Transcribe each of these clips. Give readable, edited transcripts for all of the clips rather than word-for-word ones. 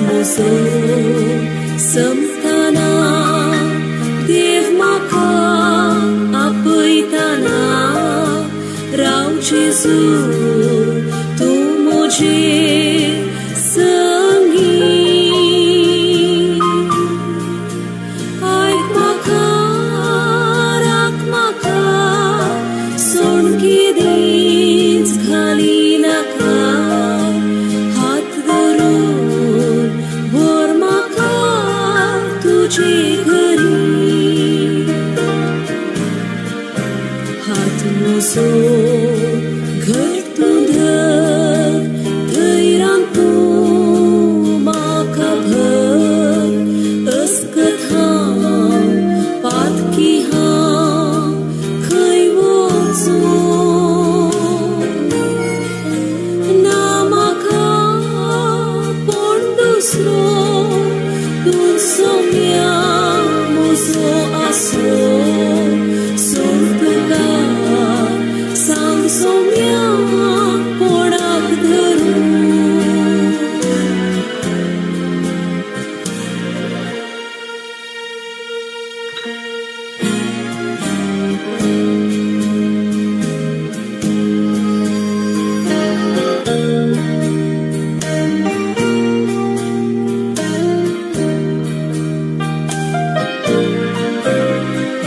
Muso samtana देव म्हाका आपयतना राव जेजू तूं म्हजे संगी आयक म्हाका राख म्हाका सोड केदींच घाली नाका हात धरून व्हर म्हाका तुजे घरी हात म्हजो घट तूं धर धैर्यान तूं म्हाका भर अस्कत हांव पातकी हांव खंय वचूं ना म्हाका कोण दुसरो तूं सोम्या म्हजो आसरो सोड तुका सांग सोम्या कोणाक धरूं.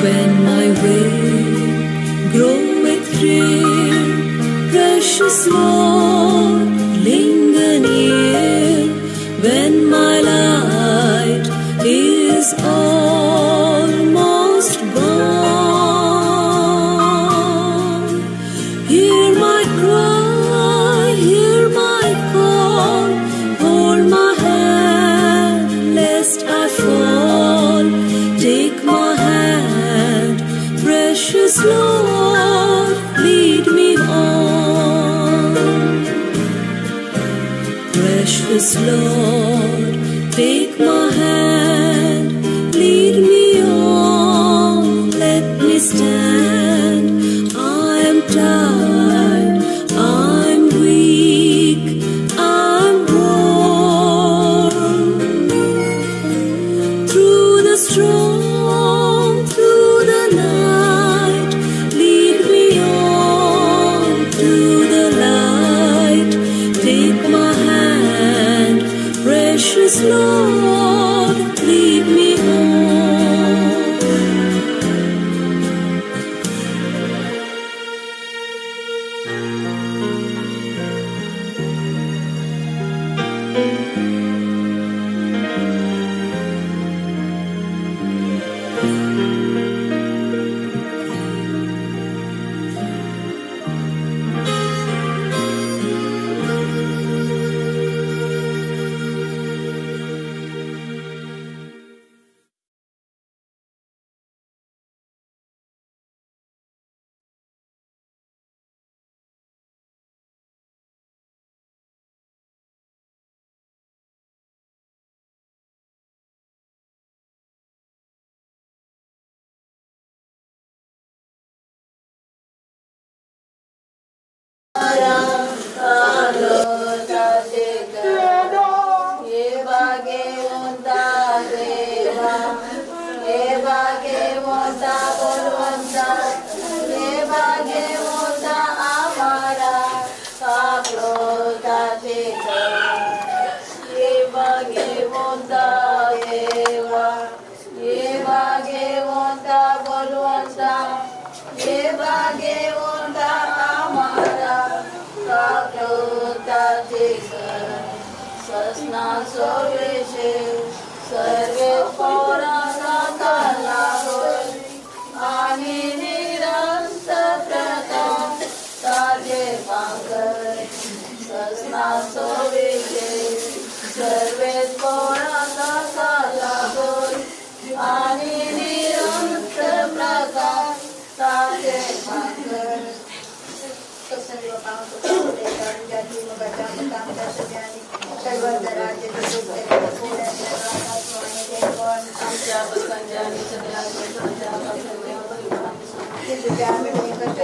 When my way groweth drear, precious Lord, linger near. When my light is almost gone, hear my cry, hear my call, hold my hand lest I fall. Take my hand, precious Lord, lead me on. Precious Lord, take my hand, lead me on, let me stand. I am tired, I'm weak, I'm worn. Through the storm, through the night, lead me on to the light. Take my hand, precious Lord, lead me on. Thank you.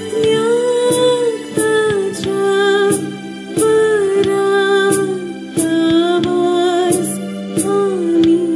आत्म्याक ताच्या परातावास. आमीन.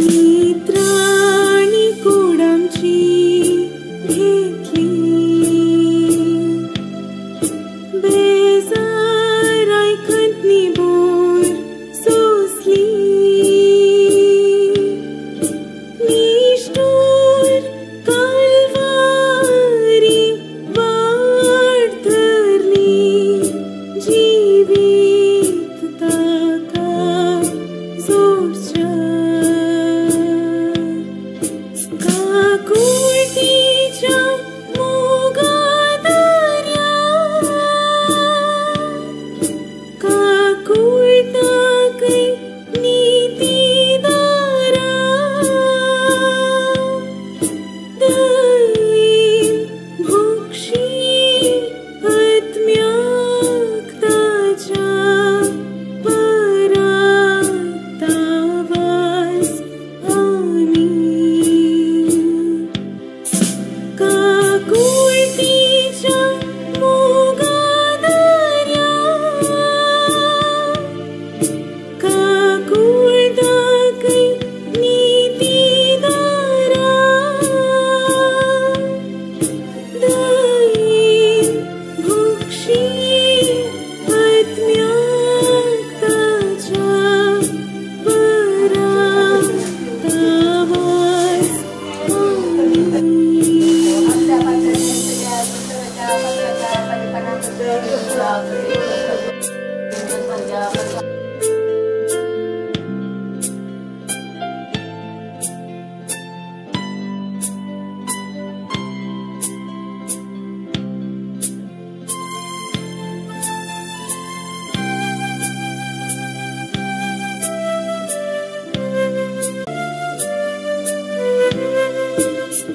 नित्राणी कोडांची घेतली, बेजार आयकत निबोर सोंसली, निश्ठूर कालवारी वाट धरली, जिवीत ताका जोडच्या. काकुळटीच्या मोगादर्या, काकुळटाकय नितीदारा, दयेन भोगशी आत्म्याक ताच्या परातावास. आमीन. काकुळटीच्या मोगादर्या, काकुळटाकय नितीदारा, दयेन भोगशी आत्म्याक ताच्या परातावास. आमीन.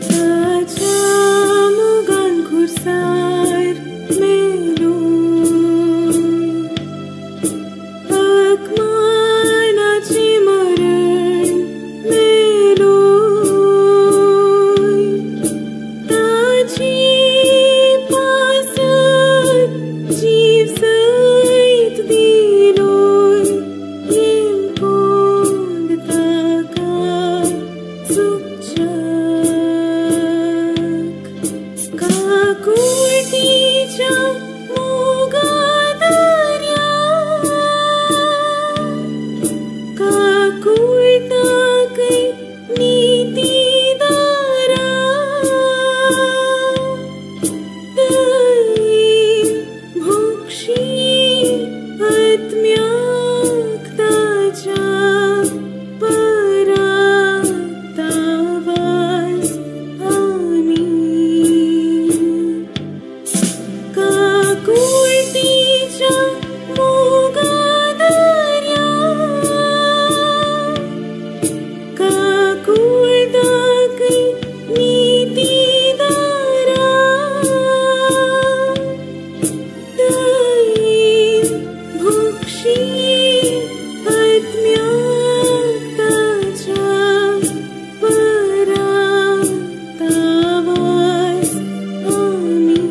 ताच्या मोगान खुरसार मेलो, अपमानाचें मरण मेलो, ताची पासत जीव सयत दिलो, येमकोंड ताका चुकच्याक. काकुळटीच्या मोगादर्या, काकुळटाकय नितीदारा, दयेन भोगशी आत्म्याक ताच्या परातावास. आमीन. काकुळटीच्या मोगादर्या, काकुळटाकय नितीदारा, दयेन भोगशी आत्म्याक ताच्या परातावास. आमीन.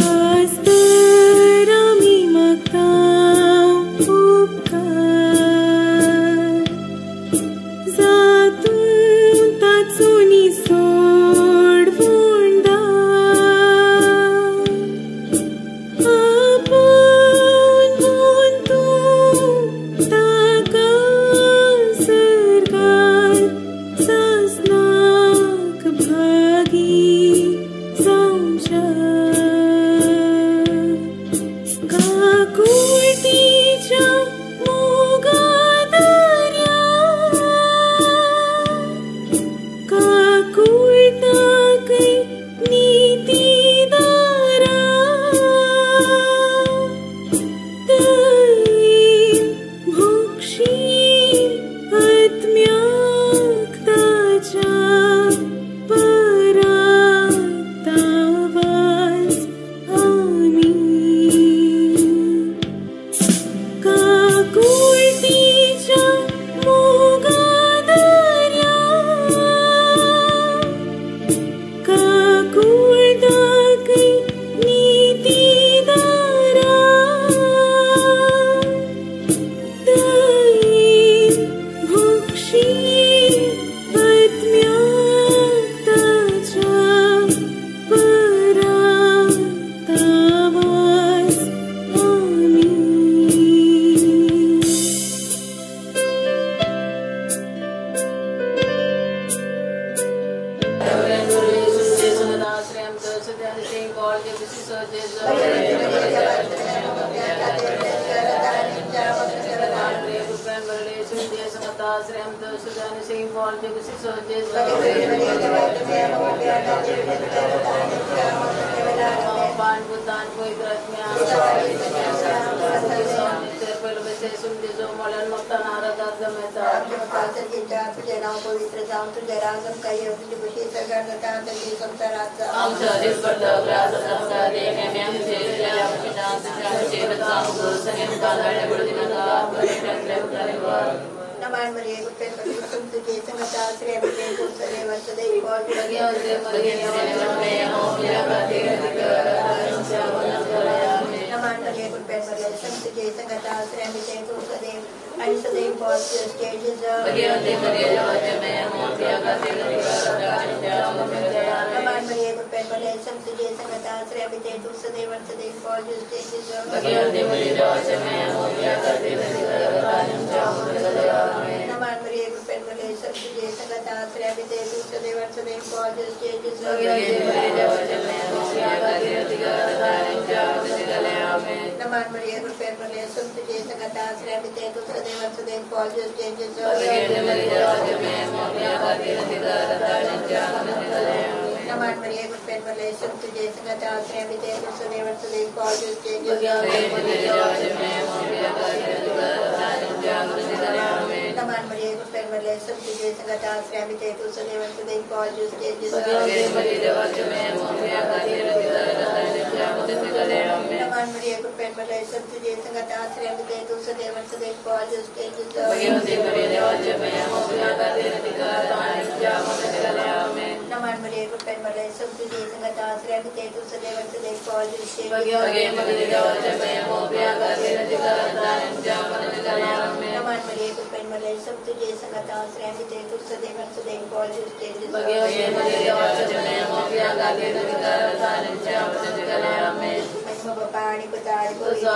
आज तर आमी मागता उपकार, तुझे नाव पवित्र जावं तुझे राज आमकां येवं तुजी खुशी सगळ्या जाता तशी संवसारात जावं. नमान मरिये कृपेन परिपूर्ण तुझे संगता श्रेय सदैव सदैव. नमान मरिये कृपेन परिपूर्ण तुझे संगता श्रेय सदैव आणि सदैव. नमान मरिये कृपेन परिपूर्ण तुझे संगता श्रेय सदैव सदैव. नमान मरिये कृपेन परिपूर्ण तुझे संगता श्रेय सदैव सदैव. नमान मरिये कृपेन परिपूर्ण तुझे संगता श्रेय सदैव सदैव. नमान मरिये कृपेन परिपूर्ण तुझे संगता श्रेय सदैव सदैव. नमान मरिये कृपेन परिपूर्ण तुझे संगता श्रेय सदैव सदैव. नमान मरिये कृपेन परिपूर्ण तुझे संगता श्रेय सदैव सदैव. नमान मरिये कृपेन परिपूर्ण तुझे संगता श्रेय सदैव सदैव. नमान मरिये कृपेन परिपूर्ण तुझे संगता श्रेय सदैव सदैव. महिमा बापा आणि पुता आणि पवित्र.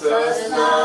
Sasna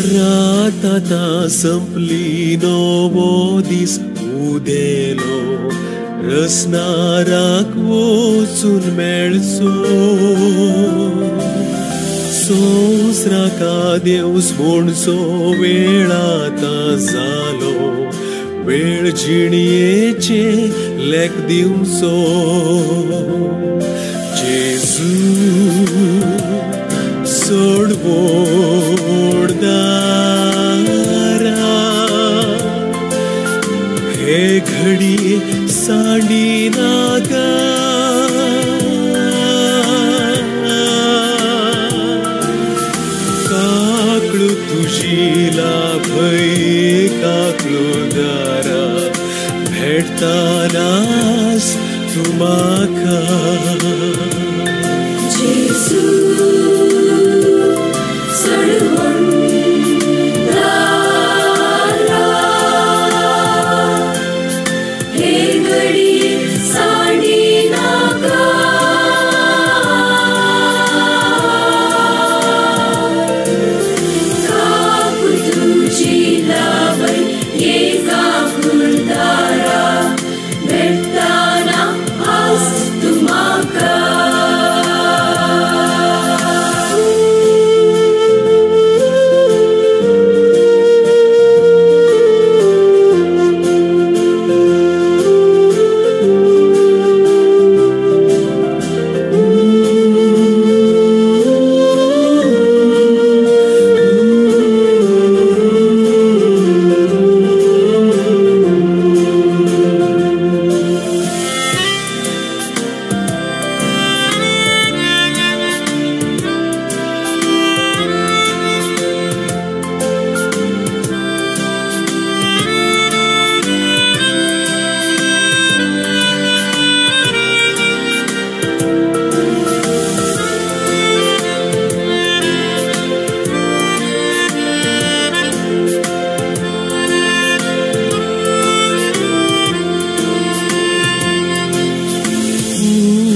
रात आतां संपली नवो दीस उदेलो रसनाराक वचून मेळचो संवसाराक देवस म्हणचो वेळ आतां जालो वेळ जिणयेचे लेख दिवचो जेजू सोडवण दारा हे घडी सांडी नाका काकळू तुजी लाभय काकळू दारा भेटतानास तूं म्हाका जेजू सोडवण दारा हे घडी सांडी नाका काकू तुजी लाभय ये काकूळ दारा भेटताना आस तूं म्हाका.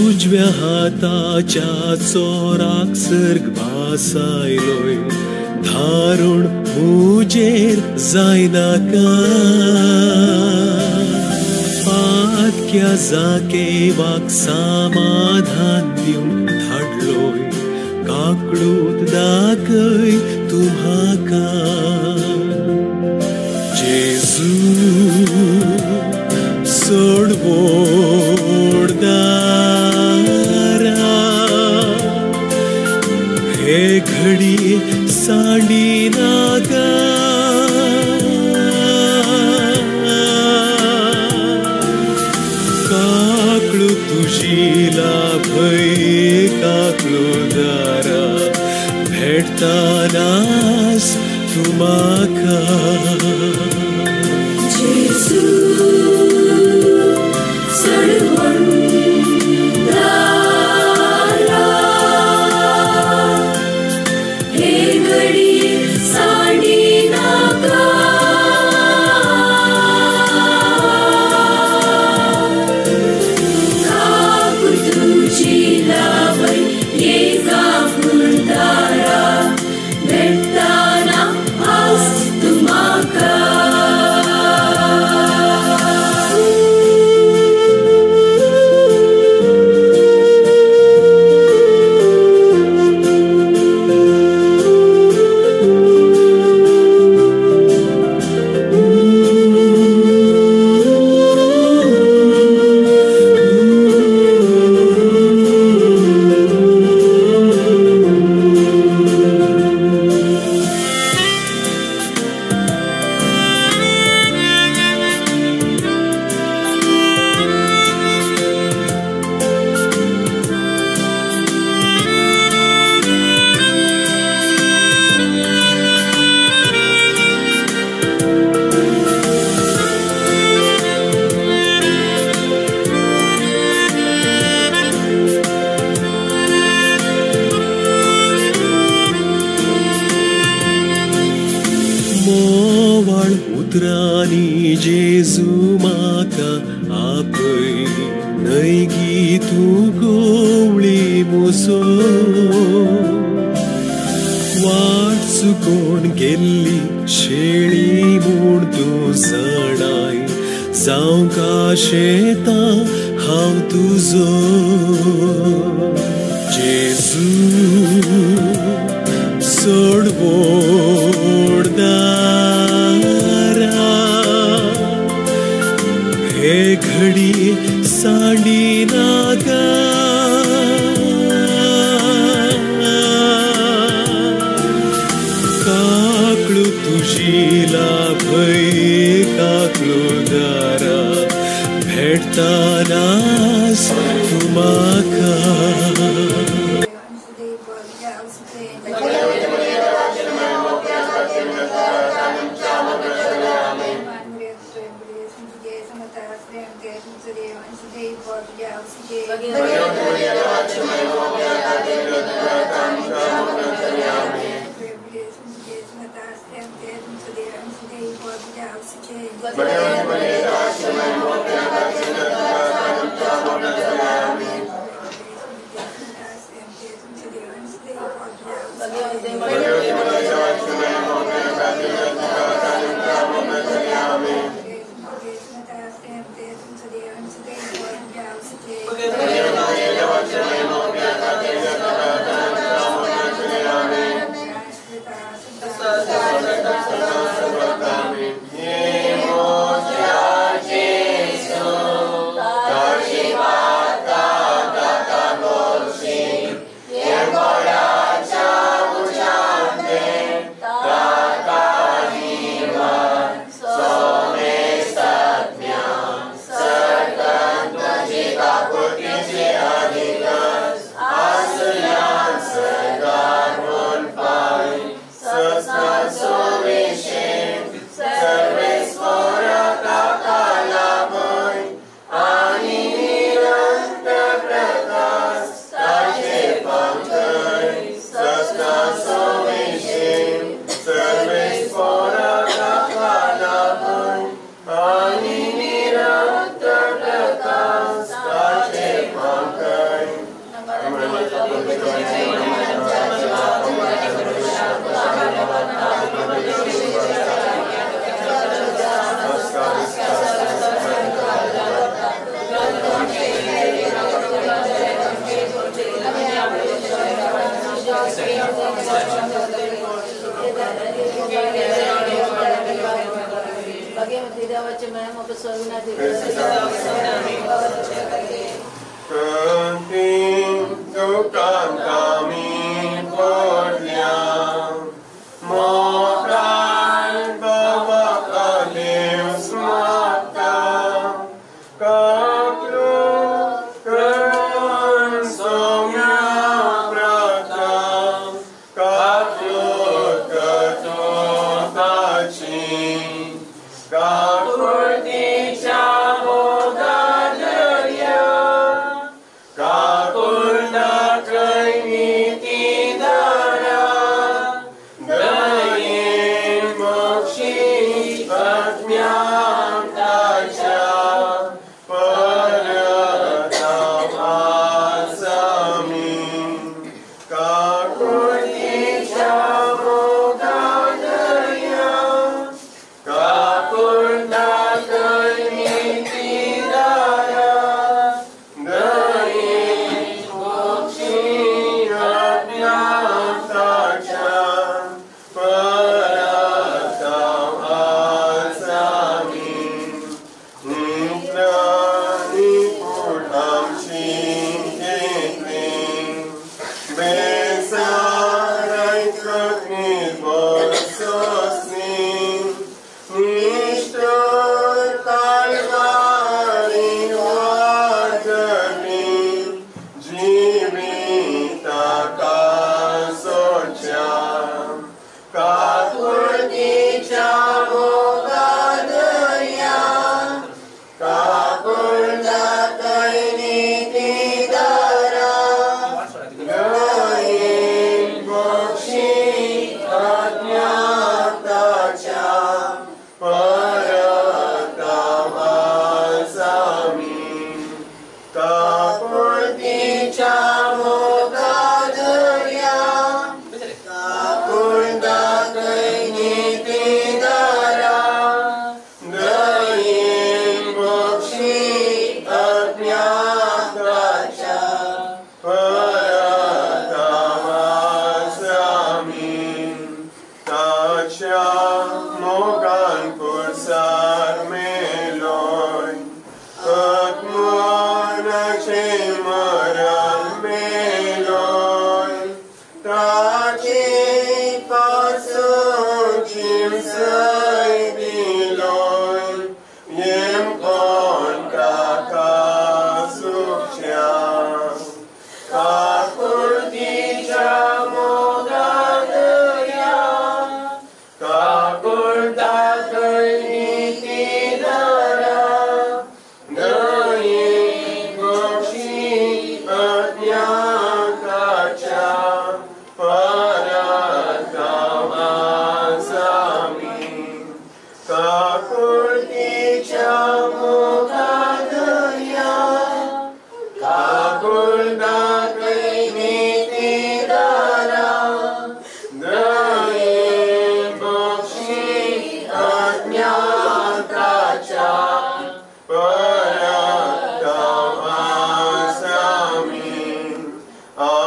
उजव्या हाताच्या चोराक सर्ग भासायलोय धारुण मुजेर जायनाका पातक्या जाकेवाक समाधान दिवन धाडलोय काकडूत दाखय तूं म्हाका जेजू सोडवण दारा हे घडी सांडी नाका काकळू तुजी लाभय काकळू दारा भेटतानास तूं म्हाका जेजू सोडवण दारा हे घडी सांडी नाका काकू तुजी लाभय ये काकूळ दारा भेटताना आस तूं म्हाका. मोवाळ उतरांनी जेजू म्हाका आपय न्हय गी तूं गोवळी मुसो वाट चुकोन गेल्ली शेळी म्हूण तूं जाणाय जावंक आशेता हांव तुजो जेजू सोडवोड दारा हे घडी सांडी नाका काकळू तुजी लाभय काकळू दारा भेटतानास तूं म्हाका. Kakurna kaini tidara.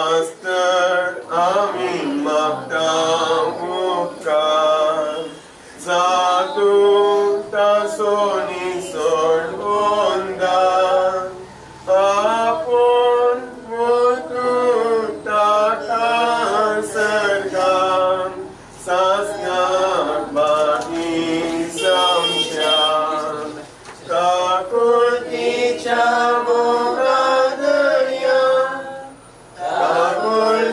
आस तर आमी मागता उपकार जातूं तासोनी सोडवंदा आपूण वतूं ताका सर्गान सासणाक बागी जावच्या काकुळतीच्या मोगा दर्या काकुळतीच्या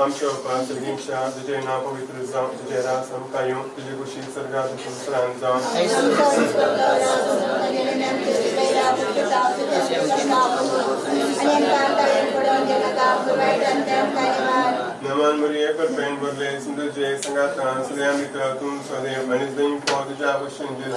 आमच्या उपास सगळींच्या तुझे नांव पवित्र जावं, तुझे रास आमकां येवं, तुजे कुशीन स्वर्गात संवसारांत जावं. नमन मरिये कृपेन भरले, तुझे संगातान सगळ्यां भितर तूं सदैव आनी सदैव फळ तुज्या भशेन जेजू.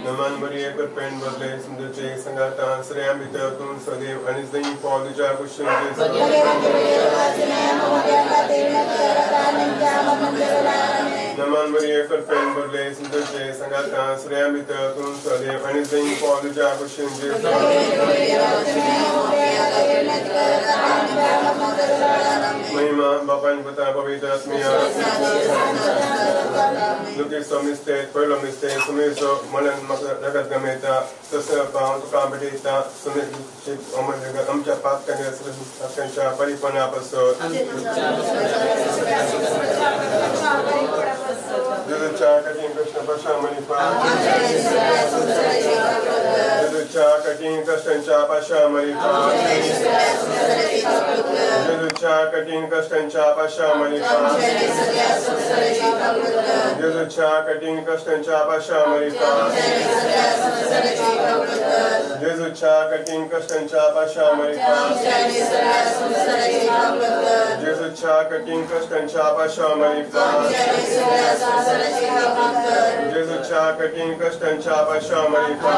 नमन मरिये कृपेन भरले, तुझे संगातान सगळ्यां भितर तूं सदैव आनी सदैव फळ तुज्या भशेन जेजू. नमन मरिये कृपेन भरले, तुझे संगातान सगळ्यां भितर तूं सदैव आनी सदैव फळ तुज्या भशेन जेजू. महिमा बापान पुता पवित्र आत्म्या. लुकीचो मिस्तेर पयलो मिस्तेर सुमेचो मनन म्हाका रगत गमयता तसो हांव तुका भेटयता सुमेर आमच्या पातकांच्या परिपणा पासत. जेजूच्या कठीण कश्ट पाशा मरिपा, जेजूच्या कठीण कश्टांच्या पाशा मरिपा, जेजूच्या कठीण कश्टांच्या पाशा मरिपा, जेजूच्या कठीण कश्टांच्या पाशा मरिपा, जेजूच्या कठीण कश्टांच्या पाशा मरिपा, जेजूच्या कठीण कश्टांच्या पाशा मरिपा, जेजूच्या कठीण कश्टांच्या पाशा मरिपा,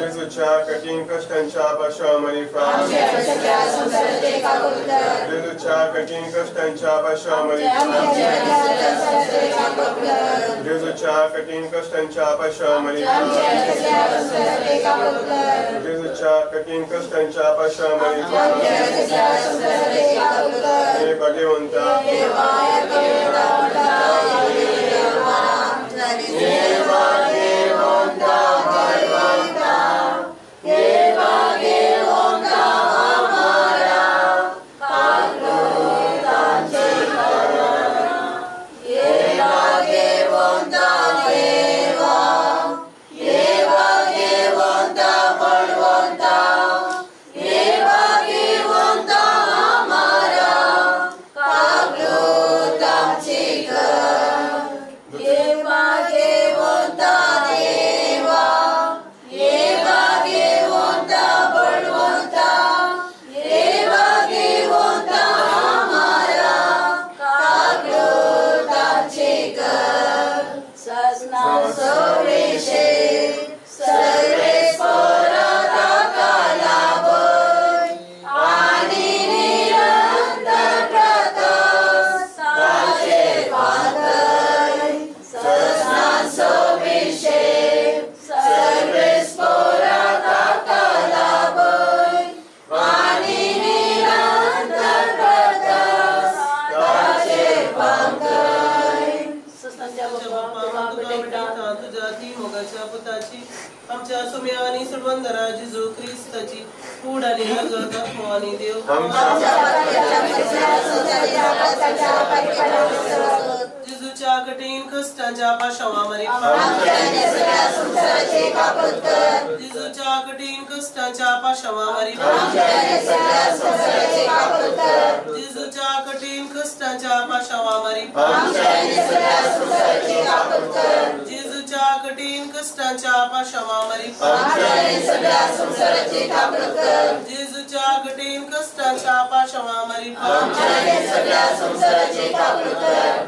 जेजूच्या कठीण कश्टांच्या पाशा मरिपा, जेजूच्या कठीण कश्टांच्या पाशा मरिपा, जेजूच्या कठीण कश्टांच्या पाशा मरिपा, जेजूच्या कठीण कश्टांच्या पाशा मरिपा. हे भगवंता, जेजूच्या कठीण कश्टांच्या पाशावा मरिपा, जेजूच्या कठीण कश्टांच्या पाशावा मरिपा, जेजूच्या कठीण कश्टांच्या पाशावा मरिपा, जेजूच्या कठीण कश्टांच्या पाशावा मरिपा, जेजूच्या कठीण कश्टांच्या पाशावा मरिपा,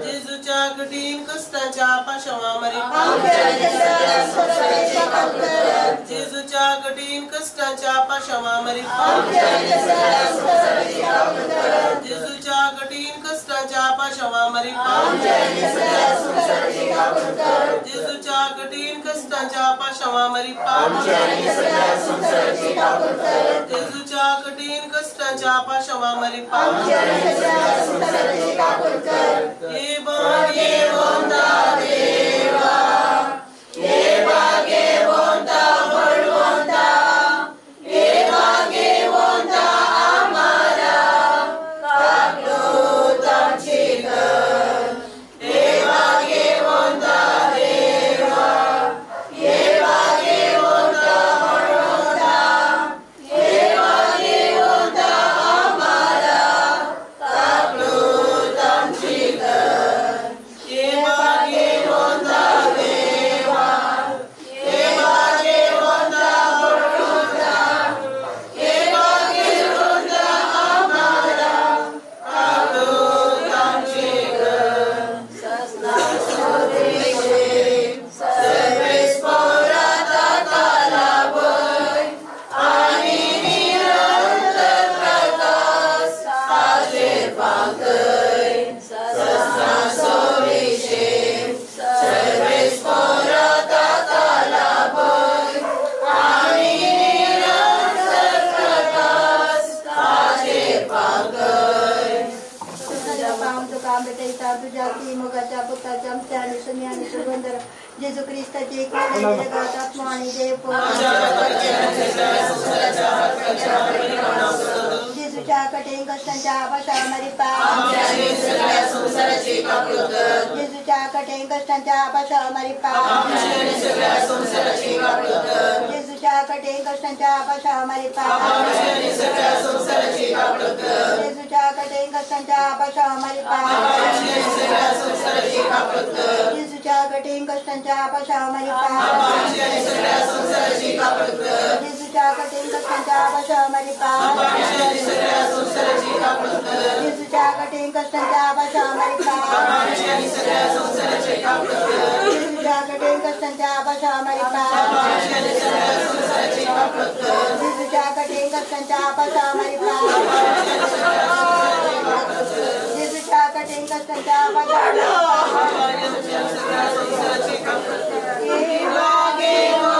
जेजूच्या कठीण कश्टांच्या पाशावा मरिपा, जेजूच्या कठीण कश्टांच्या पाशावा मरिपा, जेजूच्या कठीण कश्टांच्या पाशावा मरिपा, जेजूच्या कठीण कश्टांच्या पाशावा मरिपा, जेजूच्या कठीण कश्टांच्या पाशावा मरिपा. देवा देवा, देवा घेवंता. जेजू क्रिस्ताची आत्मा आणि देव जेजूच्या कठीण कष्टांच्या आपाशावर जेजूच्या कठीण कष्टांच्या आपाशावर जेजूच्या कठीण कष्टांच्या आपाशावर जेजूच्या कठीण कष्टांच्या आपाशावर जेजूच्या कठीण कष्टांच्या आपाशावर जेजूच्या कठीण कष्टांच्या आपाशावर जेजूच्या कठीण कष्टांच्या आपाशावर जेजूच्या कठीण कष्टांच्या आपाशावर जेजूच्या कठीण कष्टांच्या आपाशावर जेजूच्या कठीण कष्टांच्या आपाशावर देवा, देवा,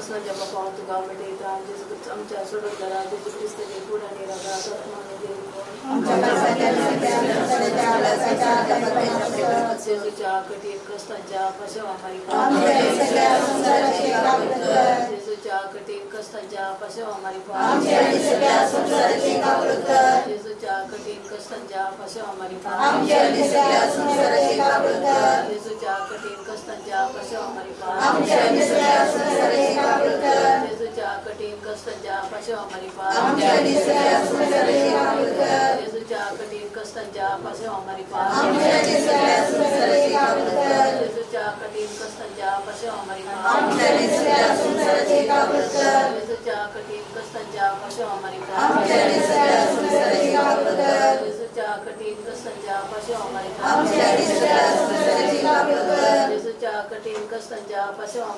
ससनाच्या बापा हांव तुका भेटयता जेजू क्रिस्त आमच्या सोडोवदारा जेजू क्रिस्ताचे कूड आनी रागात जेजूच्या कठीण कश्टांच्या पाशावां जेजूच्या कठीण कश्टांच्या पाशावां जेजूच्या कठीण कश्टांच्या पाशावां जेजूच्या कठीण कश्टांच्या पाशावां जेजूच्या कठीण कश्टांच्या पाशावां जेजूच्या कठीण कश्टांच्या पाशावां जेजूच्या कठीण कश्टांच्या पाशावां जेजूच्या कठीण कश्टांच्या पाशावां जेजूच्या कठीण कश्टांच्या पाशावां जेजूच्या कठीण कश्टांच्या पाशावां जेजूच्या कठीण कश्टांच्या पाशावां जेजूच्या कठीण कश्टांच्या पाशावां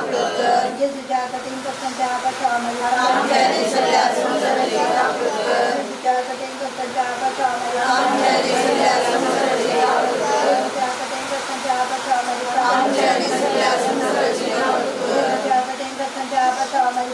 जेजूच्या कठीण कश्टांच्या पाशावां जेजूच्या कठीण कश्टांच्या पाशावां जेजूच्या कठीण कश्टांच्या पाशावां जेजूच्या कठीण कश्टांच्या पाशावां जेजूच्या कठीण कश्टांच्या पाशावां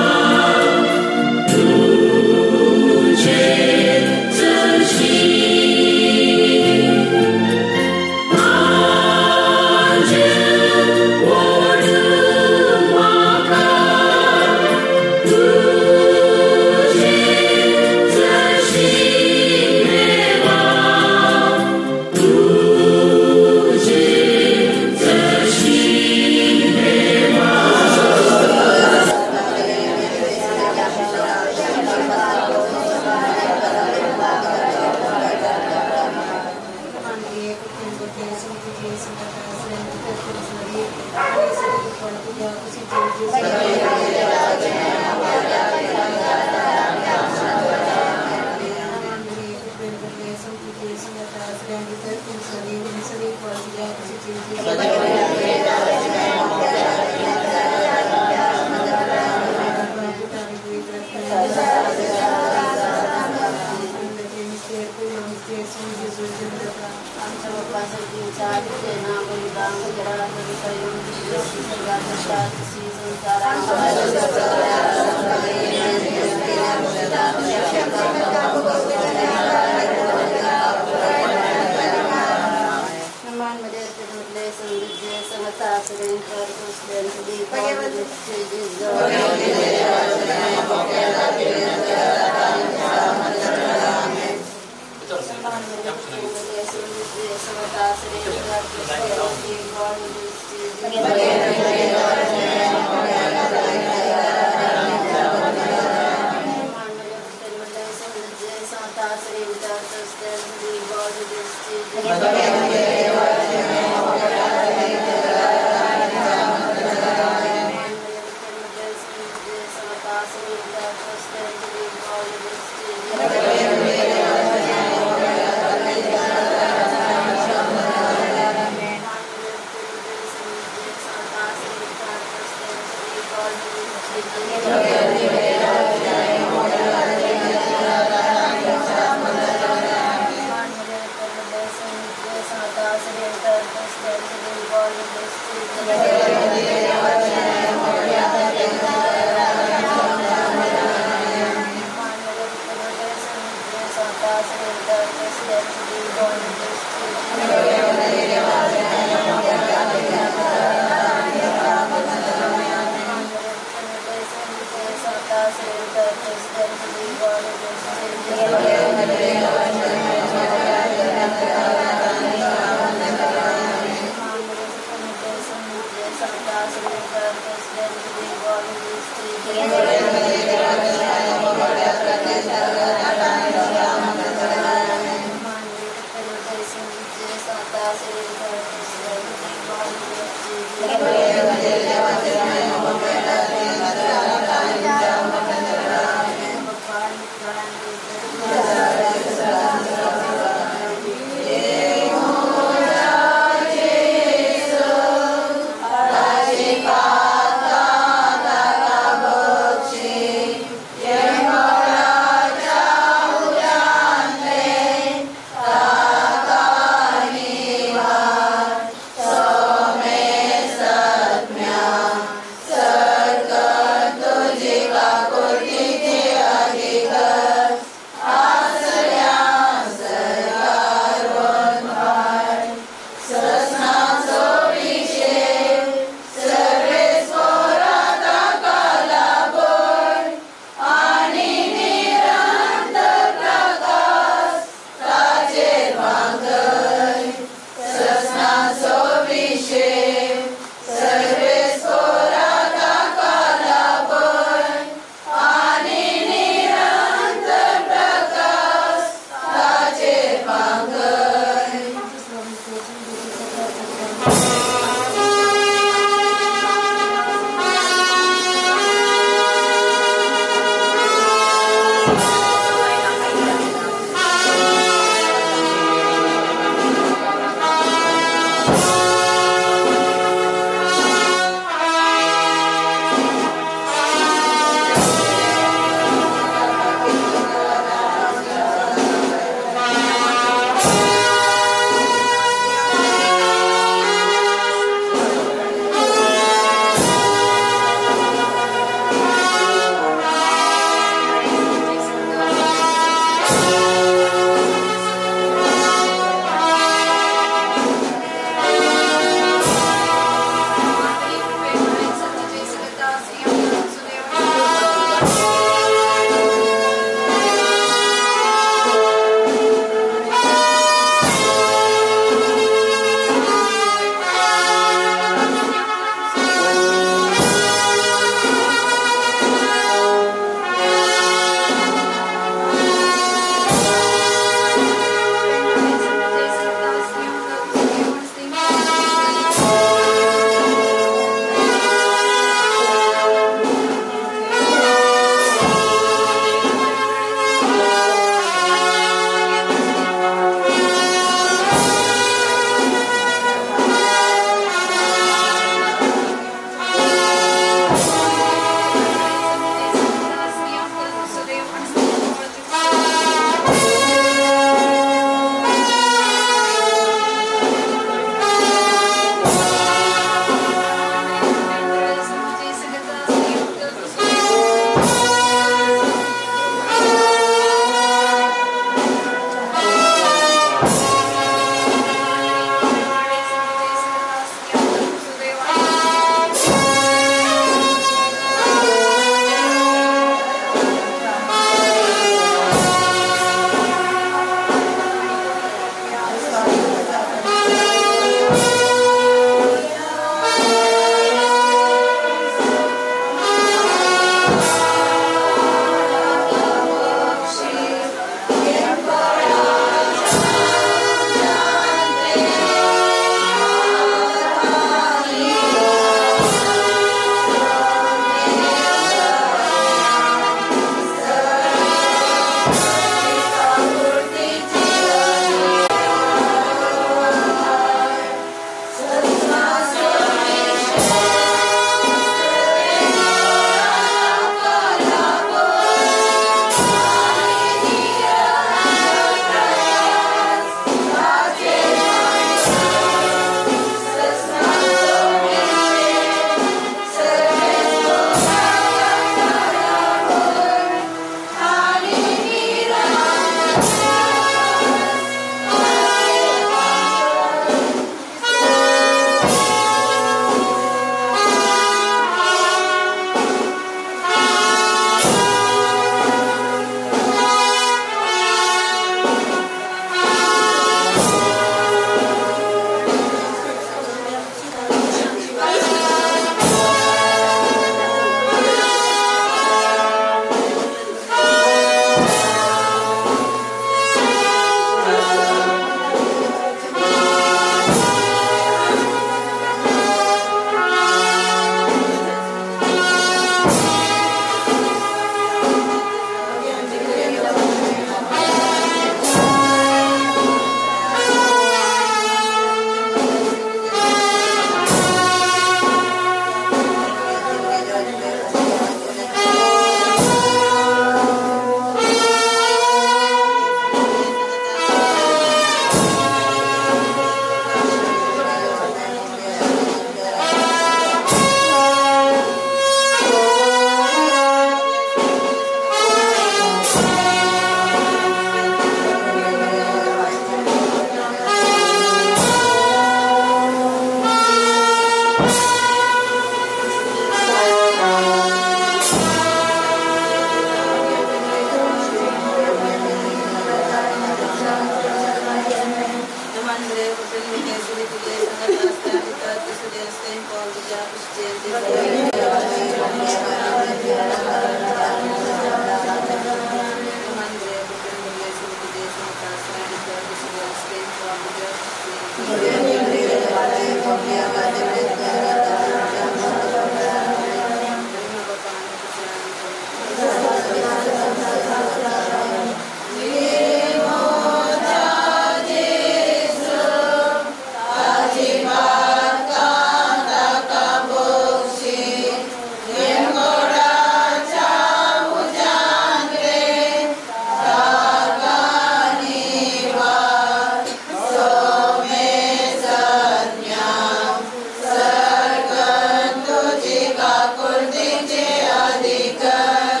काकुळतीचे अधिकार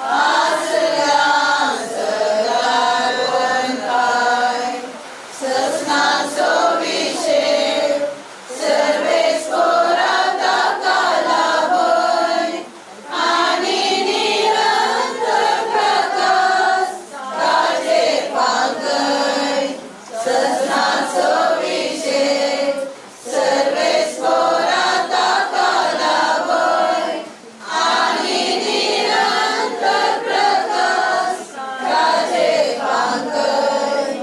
आसल्या सदां काय ससनाचो विशेक सर्वेस्पोरा ताका लाभय आनी निरंतर प्रकाश ताजे पांगय ससनाचो विशेक सर्वेस्पोरा ताका लाभय आनी निरंतर प्रकाश ताजे पांगय.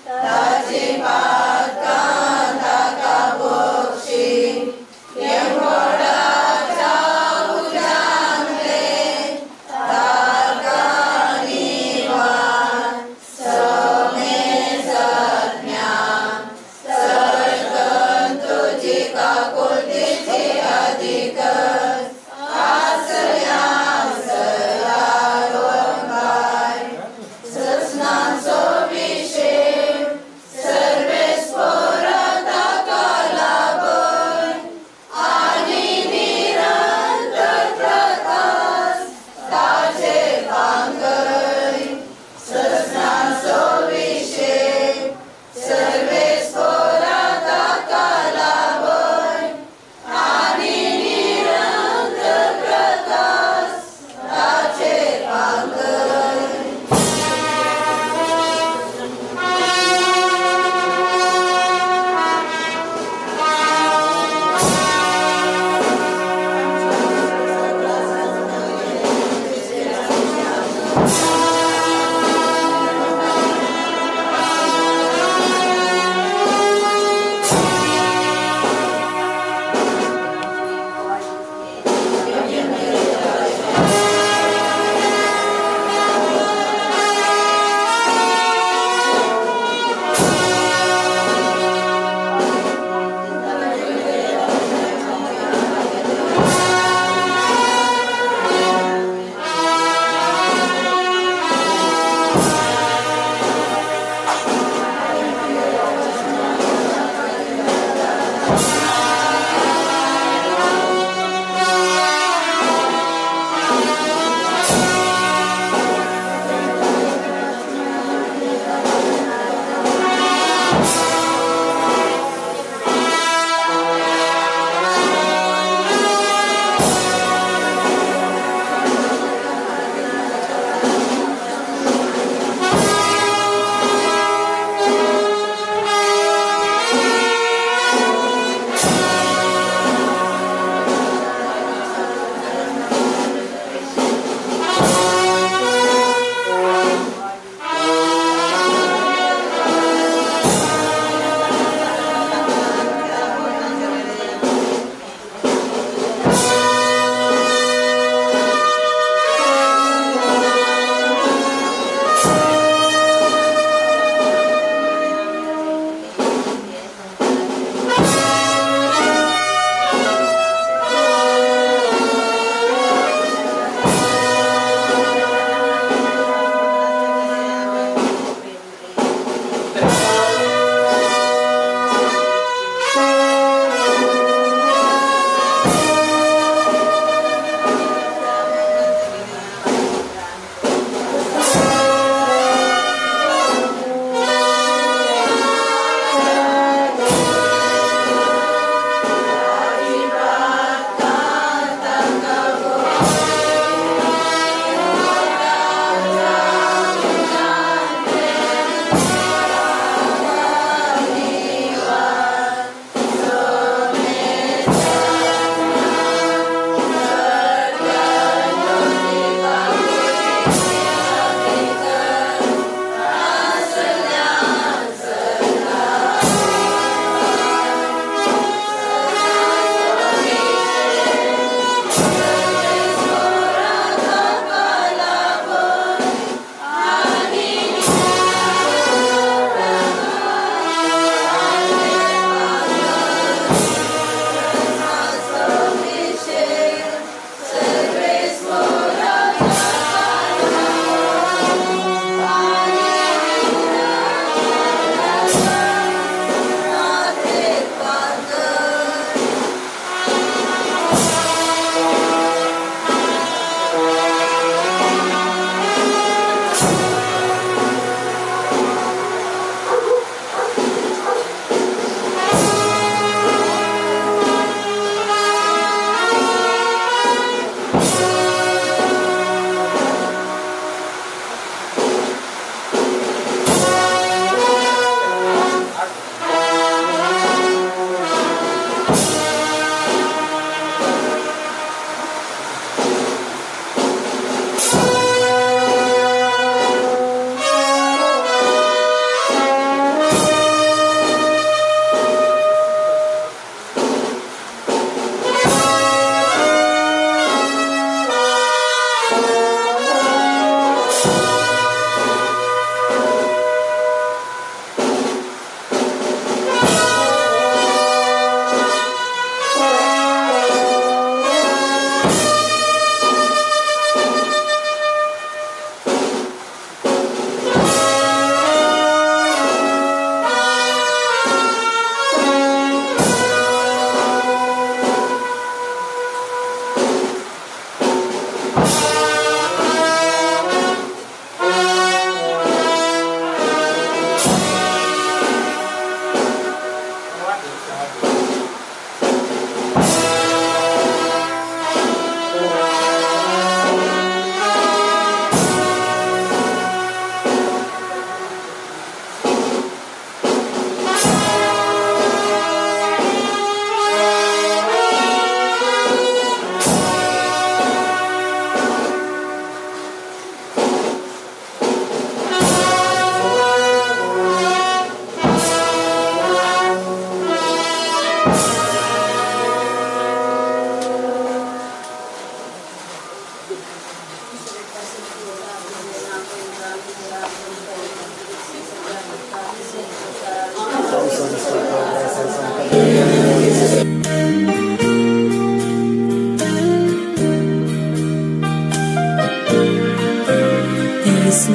ताजे पातकां ताका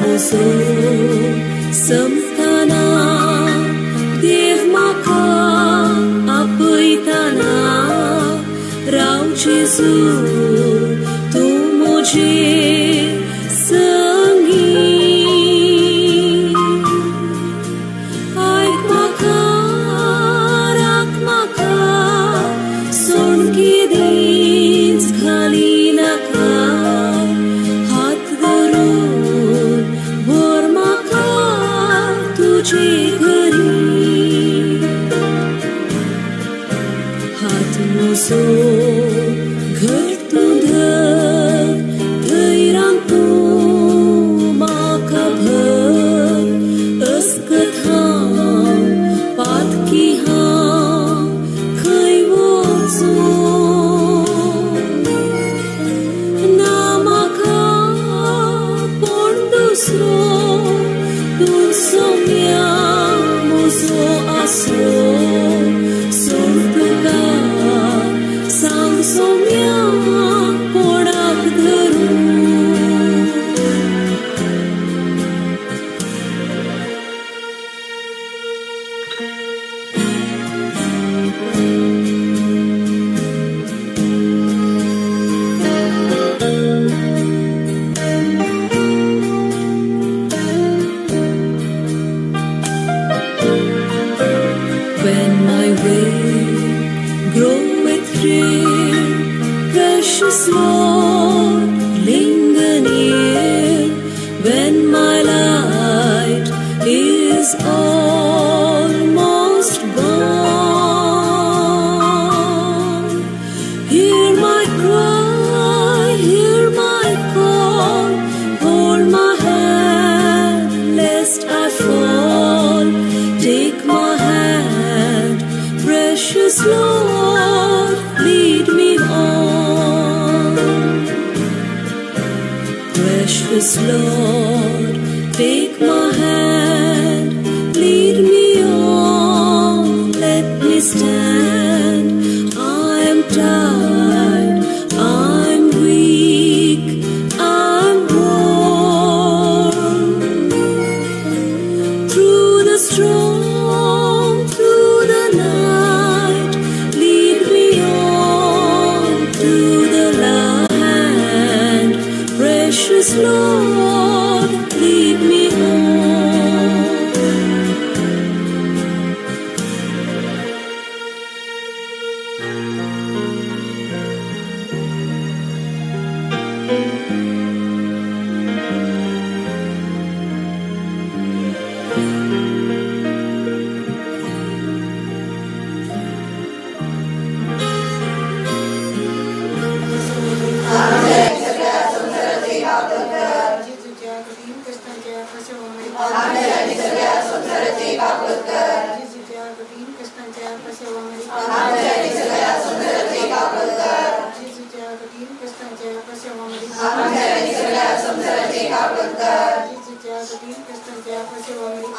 Muso samtana Dev maka apaytana Rav Jesu tu mujhe sangi Aik maka rak maka Sonki dins khali naka Hat darun vor maka tujhe ghari Hat muso ghar tu dhar धैरान तू माका भर अस्कत हांव पातकी हांव खंय वचूं ना म्हाका कोण दुसरो तूं सोम्या म्हजो आसरो सोड तुका सांग सोम्या कोणाक धरूं. When my way groweth drear, precious Lord, linger near. When my light is almost gone, hear my cry, hear my call, hold my hand lest I fall. Take my hand, precious Lord, lead me on. Precious Lord, take my hand, lead me on, let me stand. I am tired, I'm weak, I'm worn. Through the storm, through the night, lead me on to the land. Precious Lord, lead me on. जेजूच्या कठीण कष्टांच्या पाशावामरी जेजूच्या कठीण कष्टांच्या पाशावामरी जेजूच्या कठीण कष्टांच्या पाशावामरी जेजूच्या कठीण कष्टांच्या पाशावामरी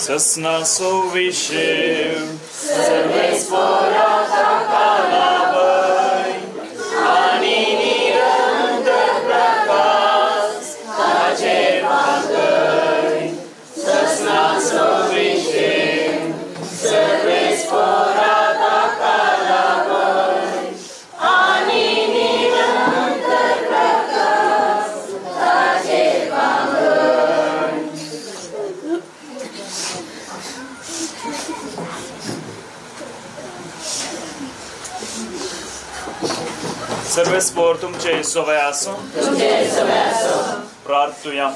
Sasnaso vishev sarveswarata kalavai ani nirantar prakas taje pankai Sasnaso vishev sarveswarata kalavai ani nirantar prakas taje pankai. सर्वेस्पोर तुमचे सवय आसूं प्रार्थुया.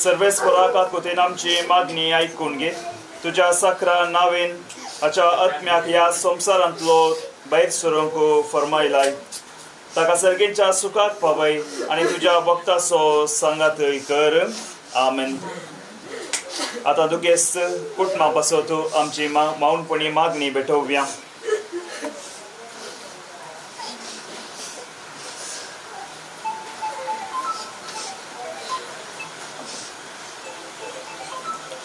सर्वेस्पोरा काकुतीन आमची मागणी आयकून घे. तुज्या साकरा नावेन हाच्या आत्म्याक ह्या संवसारांतलो भायर सरूंक फर्मायलाय. ताका सर्गेच्या सुखाक पावय आनी तुज्या भक्ताचो सांगातय कर. आमेन. आतां दुगेस्त कुटुंबा पासत आमची माऊनपणी मागणी भेटोवया.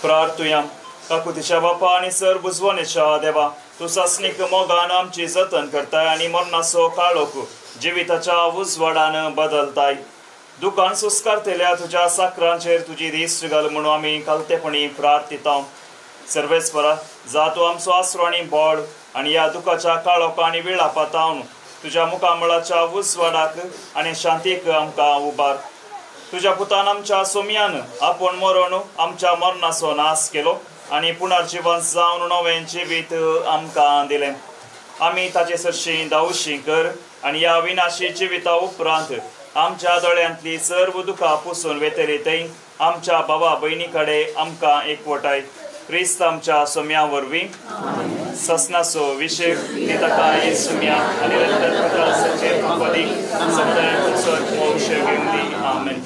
प्रार्थुया. काकुतीच्या बापा आनी सर बुजवणेच्या देवा, तूं सासणीक मोगान आमची जतन करताय आनी मरणाचो काळोख जिविताच्या उजवाडान बदलताय. दुकान सुस्कारतल्या तुज्या साकरांचेर तुजी दिश्ट घाल म्हणून आमी कालतेपणी प्रार्थिता. सर्वेस्परा, जा तूं आमचो आसरो आनी बळ आनी ह्या दुखाच्या काळोखा आनी विळापातावन तुज्या मुखामळाच्या उजवाडाक आनी शांतीक आमकां उबार. तुज्या पुतान आमच्या सोमयान आपूण मरण आमच्या मरणाचो नाश केलो आनी पुनर्जिवन जावन नवें जिवीत आमकां दिलें. आमी ताचे सरशीं धांवशी कर आनी ह्या विनाशी जिविता उपरांत आमच्या दोळ्यांतली सर्व दुखां पुसून वेतली थंय आमच्या भावा भयणी कडेन आमकां एकवटाय. क्रिस्त आमच्या सोम्या वरवीं ससनाचो विशय ताका सुम्या आनी प्रकाशाचे समुदायाचो मोक्ष घेवन दी. आमेन.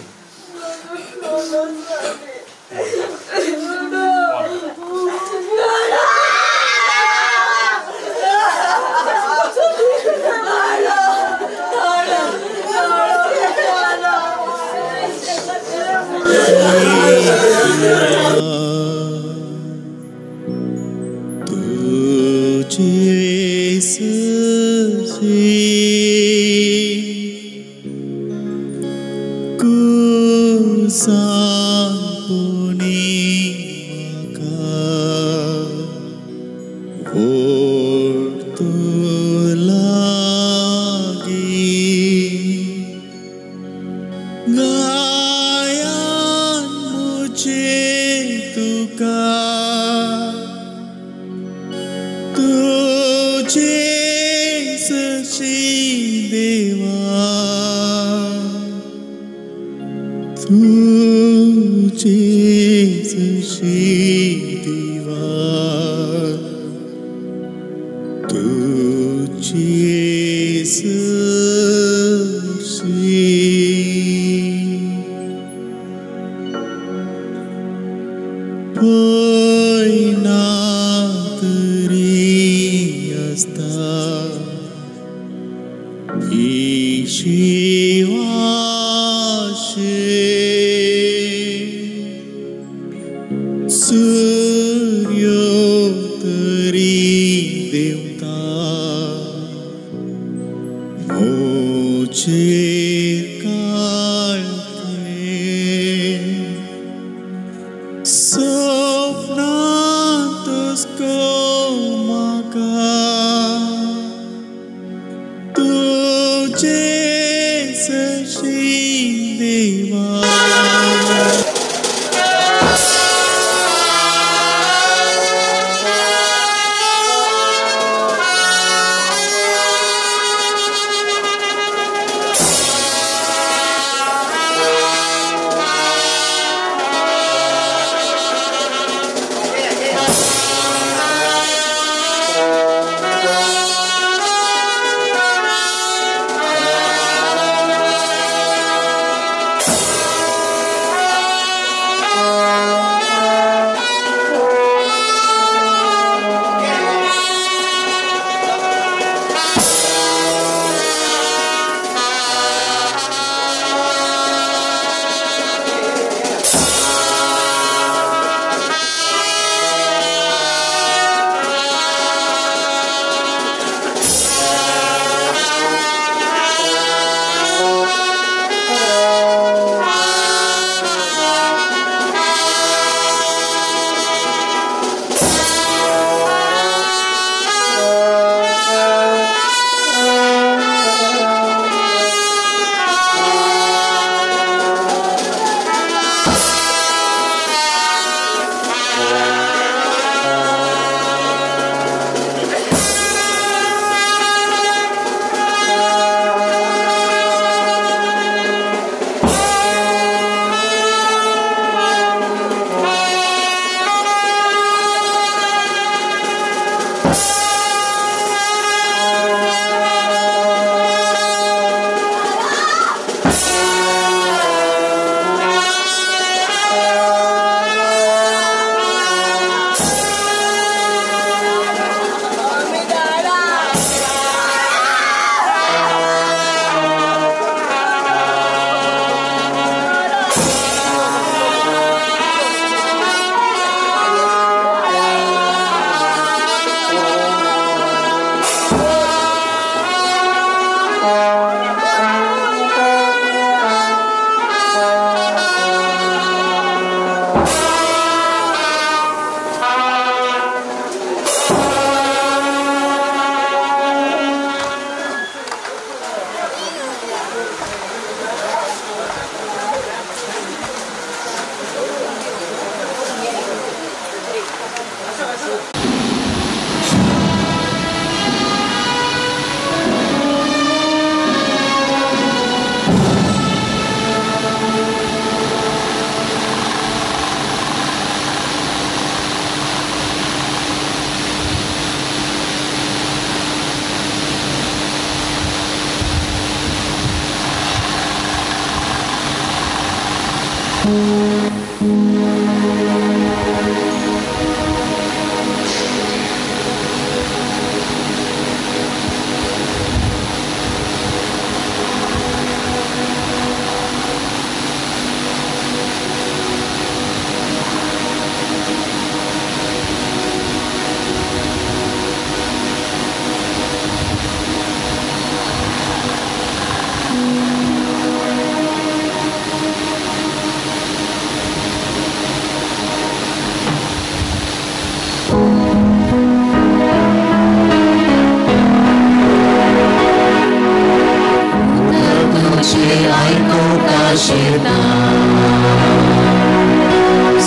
आयकूंक आशेता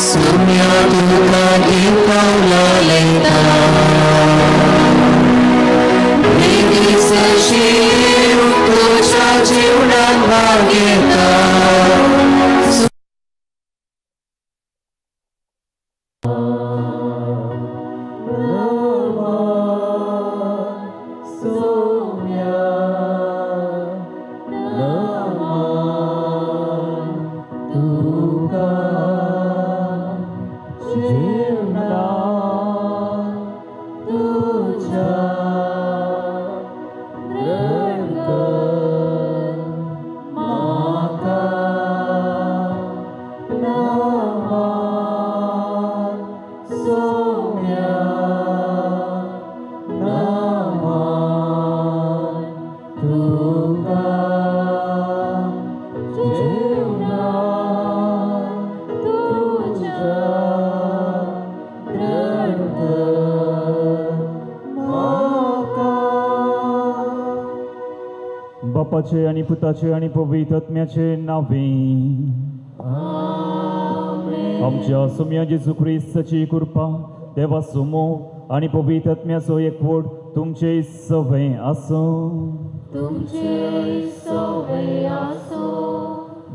सोम्या तुका दिपावला लेता बेगीन शीव तुज्या जिवनान भाग घेता. बापाचे आनी पुताचे आनी पवित्र आत्म्याचे नांवे आमच्या सोम्या जेजू क्रिस्ताची कृपा देवाचो मोग आनी पवित्र आत्म्याचो एकवट तुमचे सवे आसूं.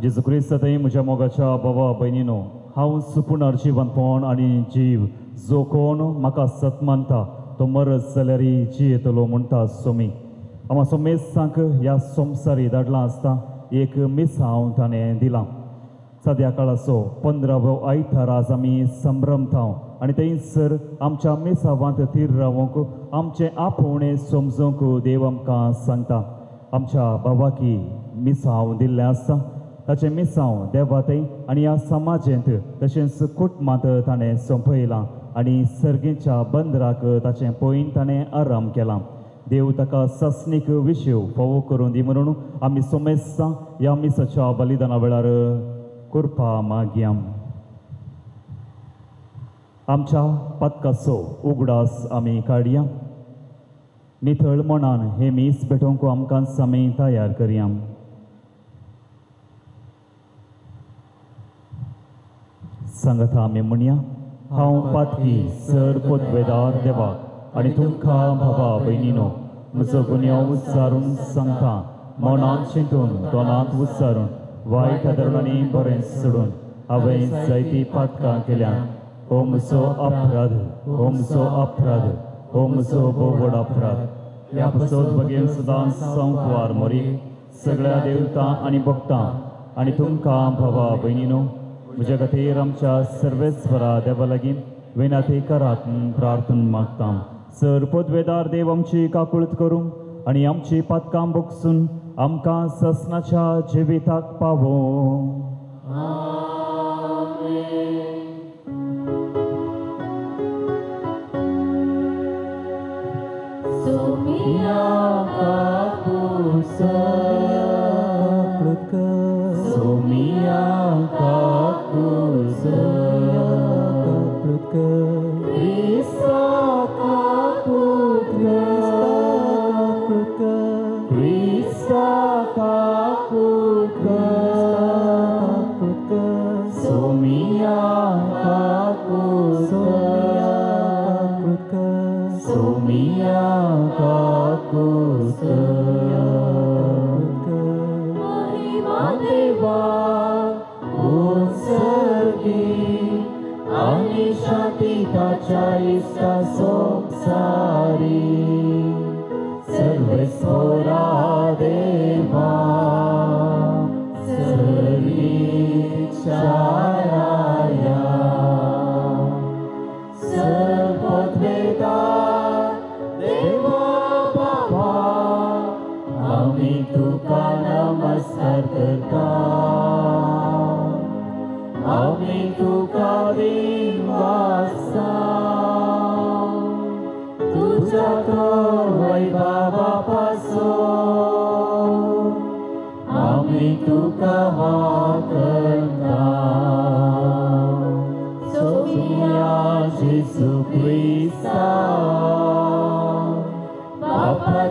जेजू क्रिस्ता थंय म्हज्या मोगाच्या बाबा भयणीनो, हांव सुपुणार जिवनपण आनी जीव, जो कोण म्हाका सत मानता तो मरत जाल्यार जियेतलो म्हणटा सोमी. आमा सोमेसांक ह्या संवसारी धाडलां आसता एक मिसांव ताणें दिलां. सद्या काळाचो 15वो आयतार आज आमी संभ्रमता आनी थंयसर आमच्या मिसावांत थीर रावंक आमचें आपोवणें समजूंक देव आमकां सांगता. आमच्या बाबाकी मिसांव दिल्लें आसता, ताचें मिसांव देवा थंय आनी ह्या समाजेंत तशेंच कुटुंबांत ताणें सोंपयलां आनी सर्गेच्या बंदराक ताचें पळोवन ताणें आराम केलां. देव ताका सासणीक विशेव फावो करून दी म्हणून आमी सोमेस्तां ह्या मिसाच्या बलिदाना वेळार कृपा मागया. आमच्या पातकाचो उगडास आमी काडया. निथळ मनान हे मीस भेटोवंक आमकां आमी तयार करया. सांगता आमी म्हणया, हांव पातकी सर पोतवेदार देवाक आनी तुमकां भावा भयणीनो म्हजो गुन्यांव उच्चारून सांगता. मनांत चिंतून तोंडांत उच्चारून वायट आदरणांनी बरें सोडून हांवें जायतीं पातकां केल्यात. हो म्हजो अपराध, हो म्हजो अपराध, हो म्हजो भोव व्हड अपराध. ह्या पासत बगेन सदां संकवार मोरी सगळ्या देवतां आनी भक्तां आनी तुमकां भावा भयणीनो म्हज्या खातीर आमच्या सर्वेस्वरा देवा लागीं विनंती करात प्रार्थना मागता. सर पदवेदार देव आमची काकुळत करूं आनी आमची पातकां बगसून आमकां ससनाच्या जिविताक पावोवं. Papa,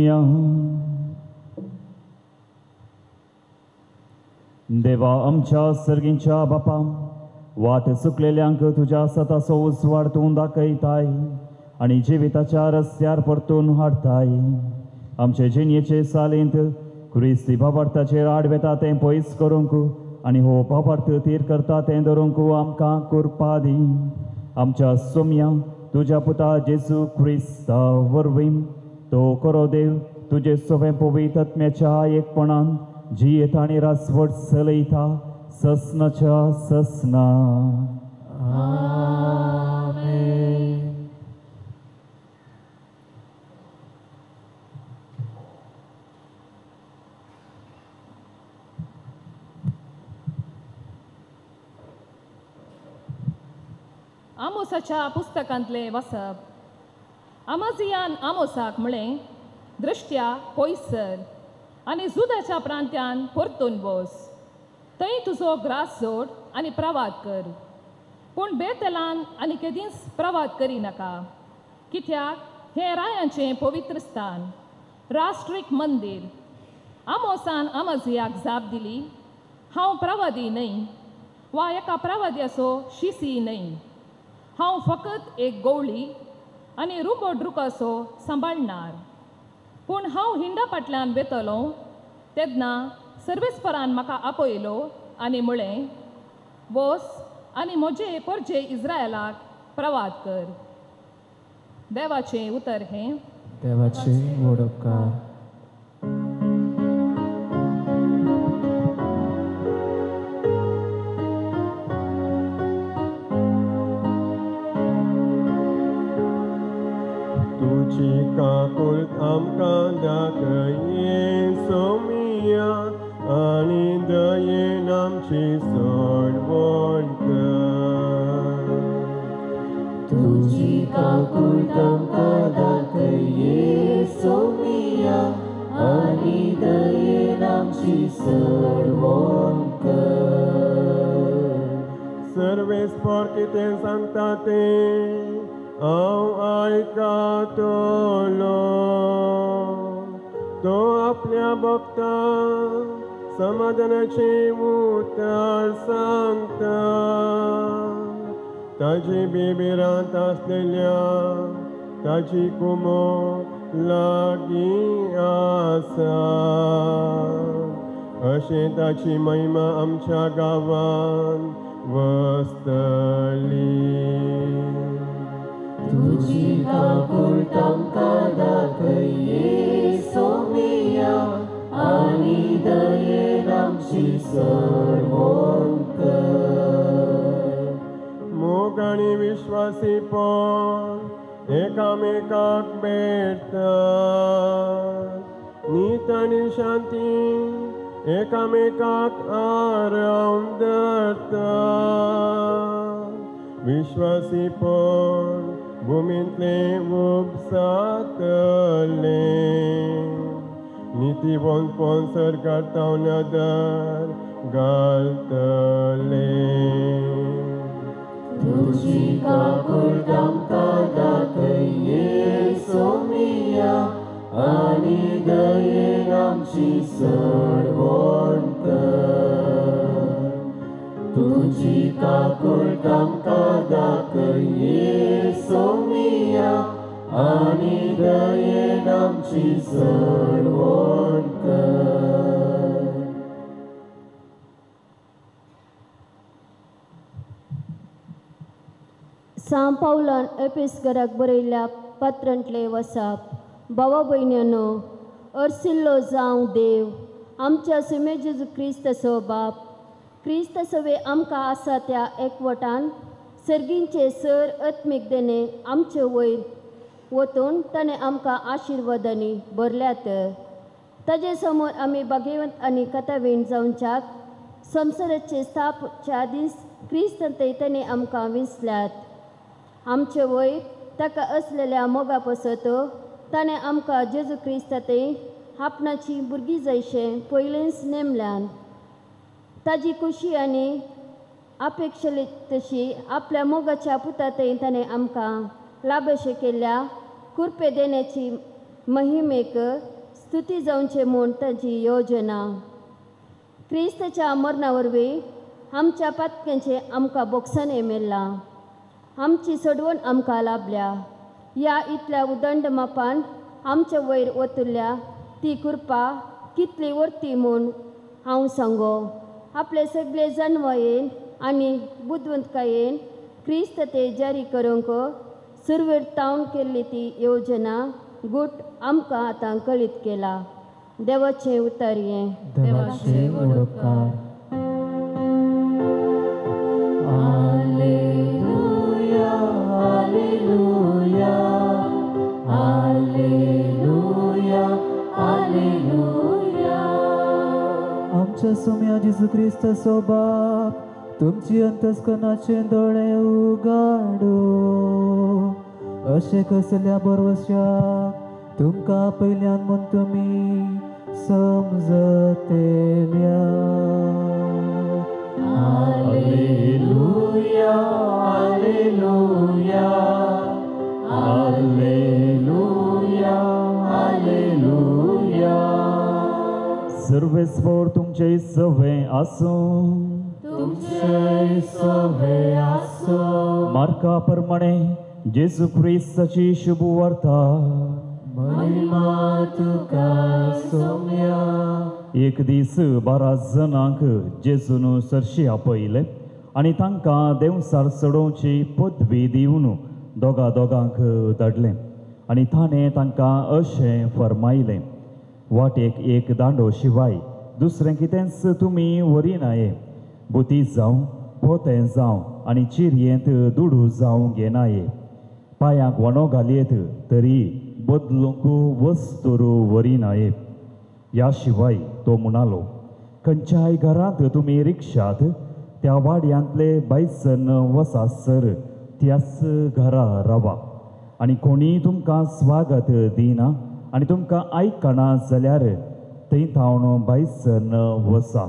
करुया. देवा आमच्या सर्गींच्या बापा, वाट चुकलेल्यांक तुज्या सताचो उजवाड तूं दाखयताय आनी जिविताच्या रस्त्यार परतून हाडताय. आमचे जिणेचे सालींत क्रिस्ती भावार्थाचेर आड वेता तें पयस करूंक आनी हो भावार्थ तीर करता तें धरूंक आमकां कृपा दी. आमच्या सोम्या तुज्या पुता जेजू क्रिस्ता वरवीं तो करो देव तुजे सोवें पवित्र आत्म्याच्या एकपणान जियेता आनी रासवट चलयता ससनाच्या ससना. आमेन. आमोसाच्या पुस्तकांतले वाचप. आमाजियान आमोसाक म्हळें, दृश्ट्या पयस सर आनी जुदाच्या प्रांत्यान परतून बस, थंय तुजो ग्रास जोड आनी प्रवाद कर, पूण बेतलान आनी केदींच प्रवाद करिनाका, कित्याक हें रायांचें पवित्र स्थान, राष्ट्रीक मंदीर. आमोसान आमाजियाक जाप दिली, हांव प्रवादी न्हय वा एका प्रवाद्याचो शिसी न्हय, हांव फकत एक गवळी आनी रुबो ड्रुकाचो सांबाळणार. पूण हांव हिंडा फाटल्यान वेतलो तेन्ना सर्वेस्परान म्हाका आपयलो आनी म्हळें, वोस आनी म्हजे परजे इस्रायलाक प्रवाद कर. देवाचें उतर हें. देवाचे व्हड उपकार. तुजी काकूळट आमकां दाखय सोमिया आनी दयेन आमची सोडवण कर. तुजी काकूळट आमकां दाखय सोमिया आनी दयेन आमची सोडवण कर. सर्वेस्पर कितें सांगता तें हांव आयकतलो, तो आपल्या भक्तांक समाधानाचें उतर सांगता. ताजी बिबिरांत आसलेल्या ताजी कुमो लागीं आसा, अशें ताची महिमा आमच्या गांवांत वसतली. तुजी काकूळट आमकां दाखय सोमिया आनी दयेन आमची सोडवण कर. मोग आनी विश्वासीपण एकामेकाक भेटतात, नीत आनी शांती एकामेकाक आराम धरतात. विश्वासीपण भुमींतलें उपसातलें, नितीवंतपण सरकार ताव नदर घालतलें. तुजी काकूळट आमकां दाखय सोमिया आनी दयेन आमची सोडवण कर. तुजी काकूळट आमकां दाखय सोमिया आनी दयेन आमची सोडवण कर. सांव पावलान एपिसगराक बरयल्ल्या पत्रांतले वसाप. भावा भयण्यांनो, अर्सिल्लो जावं देव आमच्या सुमे जेजू क्रिस्ताचो बाप, क्रिस्त सवे आमकां आसा त्या एकवटान सर्गींचे सर आत्मीक देणे आमचे वयर वतून ताणें आमकां आशिर्वादांनी भरल्यात. ताजे समोर आमी भाग्यवंत आनी कथावीण जावच्याक संवसाराचे स्थापच्या दीस क्रिस्तांत ताणें आमकां विंचल्यात. आमचे वयर ताका असलेल्या मोगा पसत ताणें आमकां जेजू क्रिस्तांत आपणाची भुरगीं जायशें पयलेंच नेमल्यान. ताजी खुशी आनी अपेक्षले तशी आपल्या मोगाच्या पुतांतय ताणें आमकां लाभशें केल्ल्या कृपे देण्याची महिमेक स्तुती जावचें म्हूण ताची योजना. क्रिस्ताच्या मरणा वरवीं आमच्या पातक्यांचें आमकां बोगसणें मेळ्ळां, आमची सोडवण आमकां लाभल्या. ह्या इतल्या उदंड मापान आमचे वयर ओतुल्ल्या ती कृपा कितली व्हरती म्हूण हांव सांगो. आपले सगळे जाणवायेन आनी बुदवंतकायेन क्रिस्त ते जारी करूंक सुरवेर तावन केल्ली ती योजना गूट आमकां आतां कळीत केला. देवाचें उतर हें. देवाचे उपकार. Hallelujah, hallelujah, hallelujah, hallelujah. आमच्या सोम्या जेजू क्रिस्ताचो बाप तुमची अंतस्करणाचे दोळे उगाडो, अशें कसल्या बरवश्याक तुमकां पयल्यान म्हूण तुमी समजतेल्या. Hallelujah, hallelujah, hallelujah, hallelujah. सर्वेस्पर तुमचे सवे आसूं, तुमचे सवे आसूं. मार्का प्रमाणे जेजू क्रिस्ताची शुभ वार्ता. महिमा तुका सोम्या. एक दीस 12 जणांक जेजून सरशी आपयले आनी तांकां देंवसार चडोवची पदवी दिवन दोगा दोगांक धाडलें आनी ताणें तांकां अशें फर्मायलें, वाटेक एक दांडो शिवाय दुसरें कितेंच तुमी व्हरिनाये. बुती जावं, पोतें जावं आनी चिरयेंत दुडू जावं घेनाये. पांयांक वणो घालयेत तरी बदलूंक वस्तूर व्हरिनाये. ह्या शिवाय तो म्हणालो, खंयच्याय घरांत तुमी रिक्षात त्या वाड्यांतले बायसन वसासर त्याच घरा रावा आनी कोणीय तुमकां स्वागत दिना आनी तुमकां आयकना जाल्यार थंय थावन बायसन वसा.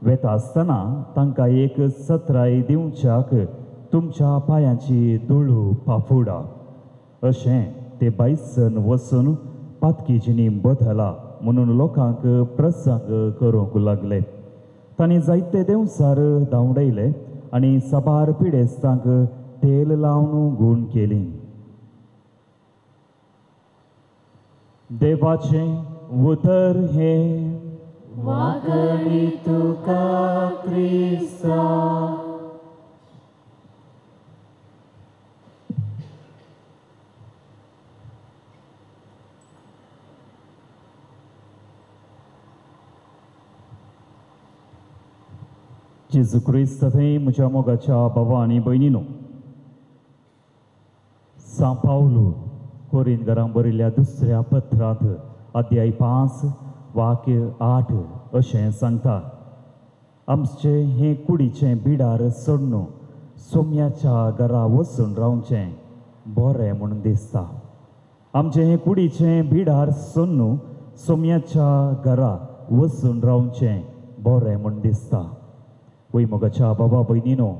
वेता आसतना तांकां एक सत्राय दिवच्याक तुमच्या पांयांची धुळू पाफुडा. अशें ते बायसन वचून पातकीजिनी बदला म्हणून लोकांक प्रसंग करूंक लागले. तांणी जायते देंवसार धांवडयले आनी साबार पिडेस्तांक तेल लावन गूण केली. देवाचें उतर हें. वागणी तुका क्रिस्ता. जेजू क्रिस्त थंय म्हज्या मोगाच्या बाबा आनी भयणीनो, सां पावलू कोरिंदकारांक बरयल्ल्या दुसऱ्या पत्रांत अध्याय 5 वाक्य 8 अशें सांगता, आमचें हें कुडीचें बिडार सोडून सोम्याच्या घरा वचून रावचें बरें म्हूण दिसता. आमचें हें कुडीचें बिडार सोडून सोम्याच्या घरा वचून रावचें बरें म्हूण दिसता. वय मोगाच्या बाबा भयणीनो,